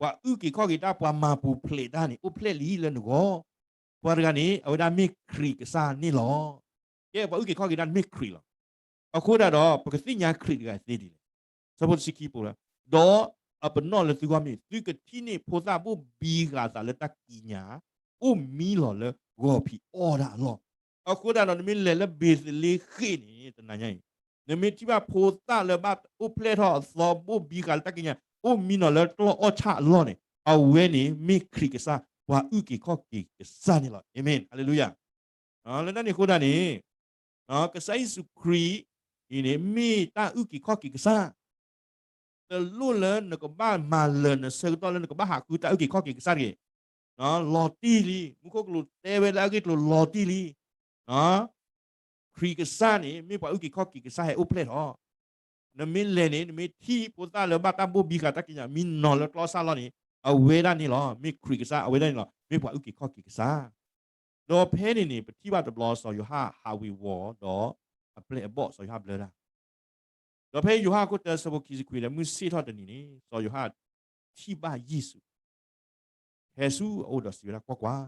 ပှၤအုၣ်က့ၤခီၣ်က့ၤတၢ် ပှၤမၤပူၤဖျဲးတၢ်န့ၣ် အိၣ်ဖျဲၣ်လံလၢနဂီၢ်. ပှၤတဂၤန့ၣ် အဝဲဒၣ်မ့ၢ်ခရံာ်ကစၢ်န့ၣ်လီၤ. ကဲ ပှၤအုၣ်က့ၤခီၣ်က့ၤတၢ်န့ၣ်မ့ၢ်ခရံာ်လီၤ. အဃိဒၣ်ဒီး ပကသ့ၣ်ညါခရံာ်တဂၤသ့ဒ်လဲၣ်. ဆၢဖိတဆံခံပူၤလၢ, ဒီးအပနီၣ်လၢသုဂီၢ်မ့ၢ် သုကထံၣ်န့ၢ်ဖိသၣ်ဘိၣ်ဘံဃာ်သးလၢတၢ်ကံးညာ်, အိၣ်မံလီၤလၢဂီၤဖံးအီၣ်ဒၣ်အလီၢ်. အဃိဒၣ်ဒီး နမ့ၢ်လဲၤလၢဘ့းသလ့ဃ့ၣ်န့ၣ် တနၤညါအံၤ, နမ့ၢ်ထံၣ်ဘၣ်ဖိသၣ်လၢဘၣ်အိၣ်ဖျဲၣ်ထီၣ်အသီဘိၣ်ဘံဃာ်လၢတၢ်ကံးညာ် အိၣ်မံလီၤလၢကျီၢ်အီၣ်ဆၣ်အလီၢ်န့ၣ် အဝဲန့ၣ်မ့ၢ်ခရံာ်ကစၢ် ပှၤအုၣ်က့ၤခီၣ်က့ၤကစၢ်န့ၣ်လီၤ. အၤမ့ၣ်, ဟါလ့လူယၤ. လၢတၢ်န့ၣ်အဃိဒၣ်န့ၣ် ကစၢ်ယ့ၣ်ၡူးခရံာ်အံၤန့ၣ် မ့ၢ်တၢ်အုၣ်က့ၤခီၣ်က့ၤကစၢ်. တလိၣ်လၢနကဘၣ်မၤလၢာ်နဆၢကတီၢ်လၢနကဘၣ်ဟးဃုတၢ်အုၣ်က့ၤခီၣ်က့ၤကစၢ်တဂ့ၤ. လီၤတံၢ်လံ, မူခိၣ်ကလူးတဲဝဲလၢအဂ့ၢ်အကျိၤလီၤတံၢ်လံ. ခရံာ်ကစၢ်န့ၣ် မ့ၢ်ပှၤအုၣ်က့ၤခီၣ်က့ၤကစၢ်ဟဲအိၣ်ဖျဲၣ်ထီၣ်. နမ့ၢ်လဲၤန့ၣ် နမ့ၢ်ထံၣ်ဖိသၣ်လၢဘၣ်တၢ်ဘိၣ်ဘံဃာ်တၢ်ကံးညာ် မံနီၤလၢကျီၢ်ဆၣ်လီၢ်န့ၣ် အဝဲဒၣ်န့ၣ်လီၤ. မ့ၢ်ခရံာ်ကစၢ် အဝဲဒၣ်န့ၣ်လီၤ. မ့ၢ်ပှၤအုၣ်က့ၤခီၣ်က့ၤကစၢ်. ဒီးဖဲန့ၣ်န့ၣ် ပထံၣ်ဘၣ်တဘျီ စီၤယိၤဟၣ်ဟးဝ့ၤဝီၤဒီး အပျဲၢ်အဘီၣ်စီၤယိၤဟၣ်ဘျၢတၢ် ဒီးဖဲယိၤဟၣ်အခိၣ်တၢဆၢဖိခံဆံခွံန့ၣ် မုၢ်ဆ့ၣ်ထီၣ်တနံၤန့ၣ် စီၤယိၤဟၣ်ထံၣ်ဘၣ်ယ့ၣ်ၡူး ဟဲဆူအအိၣ်ဒီးစံးဝဲဒၣ်, ကွၢ်ကွၢ်,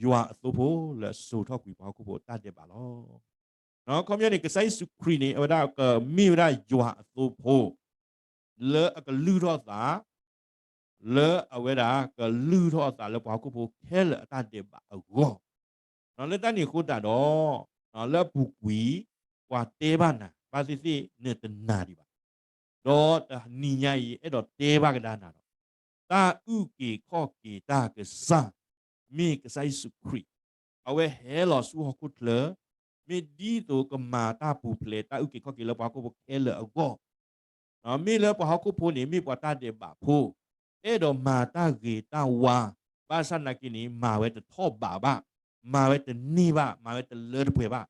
ယွၤအသိဖိလၢအစိာ်ထီၣ်ကွံာ်ပှၤဟီၣ်ခိၣ်ဖိအတၢ်ဒဲးဘးလီၤ. ခီပညီန့ၣ် ကစၢ်ယ့ၣ်ၡူးခရံာ်န့ၣ် အဝဲဒၣ်ကမ့ၢ်ဝဲဒၣ်ယွၤအသိဖိ လၢအကလုၢ်ထီၣ်သး လၢအဝဲဒၣ်ကလုၢ်ထီၣ်အသးလၢပှၤဟီၣ်ခိၣ်ဖိခဲလၢာ်အတၢ်ဒဲးဘးအဂီၢ်, လၢတၢ်န့ၣ်အဃိသတးဒီး လၢအပူၤကွံာ် ပှၤတဲဘၣ်နၤ ဘၣ်သ့ၣ်သ့ၣ်နတနာ်ဒံးဘၣ်. ဒီးတနံၤညါအံၤ အဲၣ်ဒိးတဲဘၣ်ကဒါနၤဒီး တၢ်အုၣ်က့ၤခီၣ်က့ၤတၢ်ကစၢ် မ့ၢ်ကစၢ်ယ့ၣ်ၡူးခရံာ်, အဝဲဟဲလီၤဆူဟီၣ်ခိၣ်ချၢ မ့ၢ်ဒ်သိးကမၤတၢ်ပူၤဖျဲးတၢ်အုၣ်က့ၤခီၣ်က့ၤလၢပှၤဟီၣ်ခိၣ်ဖိခဲလၢာ်အဂီၢ် မ့ၢ်လၢပှၤဟီၣ်ခိၣ်ဖိန့ၣ် မ့ၢ်ပှၤတၢ်ဒဲးဘးဖိ, အဲၣ်ဒိးမၤတၢ်ဂ့ၤတၢ်ဝါ, ဘၣ်ဆၣ်သနာ်က့န့ၣ် မၤဝဲတထီၣ်ဘးဘၣ်, မၤဝဲတန့ၢ်ဘၣ်, မၤဝဲတလၢတပှဲၤဘၣ်.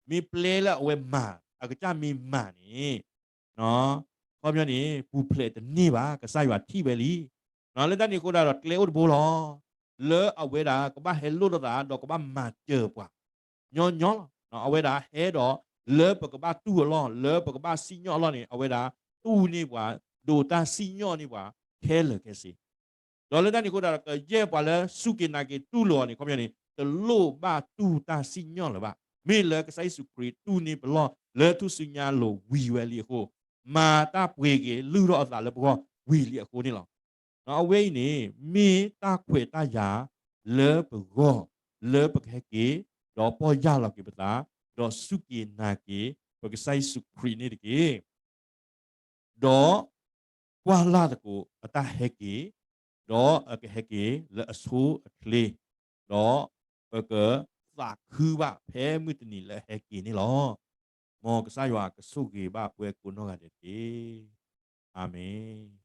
မ့ၢ်ပျဲလၢအဝဲမၤ အကစၢ်မ့ၢ်မၤန့ၣ် ခီပညီန့ၣ် ပူၤဖျဲးတန့ၢ်ဘၣ်, ကစၢ်ယွၤထံၣ်ဝဲလံ. လၢတၢ်န့ၣ်အဃိဒၣ်ဒီး ကျဲအိၣ်တဘိလီၤ. လၢအဝဲဒၣ်ကဘၣ်ဟဲလိၣ်ထီၣ်သး ဒီးကဘၣ်မၤစၢၤပှၤ ညီညီလီၤ. အဝဲဒၣ်ဟဲဒီး လၢပကဘၣ်တူၢ်အလီၢ်, လၢပကဘၣ်စံၣ်ညီၣ်အလီၢ်န့ၣ် အဝဲဒၣ်တူၢ်န့ၢ်ပှၤ, ဒိးတၢ်စံၣ်ညီၣ်န့ၢ်ပှၤခဲလၢာ်ခဲဆ့ ဒီးလၢတၢ်န့ၣ်အဃိဒၣ်ဒီး ကယဲၢ်ပှၤလၢစူၢ်က့ၤနာ်က့ၤတူၢ်လိာ်အီၤန့ၣ် ခီပညီန့ၣ် တလိၣ်ဘၣ်တူၢ်တၢ်စံၣ်ညီၣ်လၢၤဘၣ်. မ့ၢ်လၢကစၢ်ယ့ၣ်ၡူးခရံာ်တူၢ်န့ၢ်ပလီၢ်လၢထူၣ်စုညါအလိၤဝံၤဝဲလံအဃိ, မၤတၢ်ပှ့ၤက့ၤလုၢ်ထီၣ်အသးလၢပဂီၢ်ဝံၤလံအဃိန့ၣ်လီၤ. အဝဲအံၤန့ၣ် မ့ၢ်တၢ်ခွဲးတၢ်ယာ်လၢပဂီၢ် လၢပကဟဲက့ၤ, ဒီးပီၢ်ယၢ်လီၤက့ၤပသး, ဒီးစူၢ်က့ၤနာ်က့ၤ ပကစၢ်ယ့ၣ်ၡူးခရံာ်န့ၣ်တက့ၢ်. ဒီးကွၢ်လၢ်သကိးအတၢ်ဟဲက့ၤ, ဒီးအကဟဲက့ၤလၢအဆိအချ့, ဒီးပကသးခုဘၣ်ဖဲမုၢ်တနံၤလၢအဟဲက့ၤန့ၣ်လီၤ. မ်ကစၢ်ယွၤကဆိၣ်ဂ့ၤဘၣ်ပှၤကိးနီၢ်ဂၤဒဲးတက့ၢ်. အၤမ့ၣ်.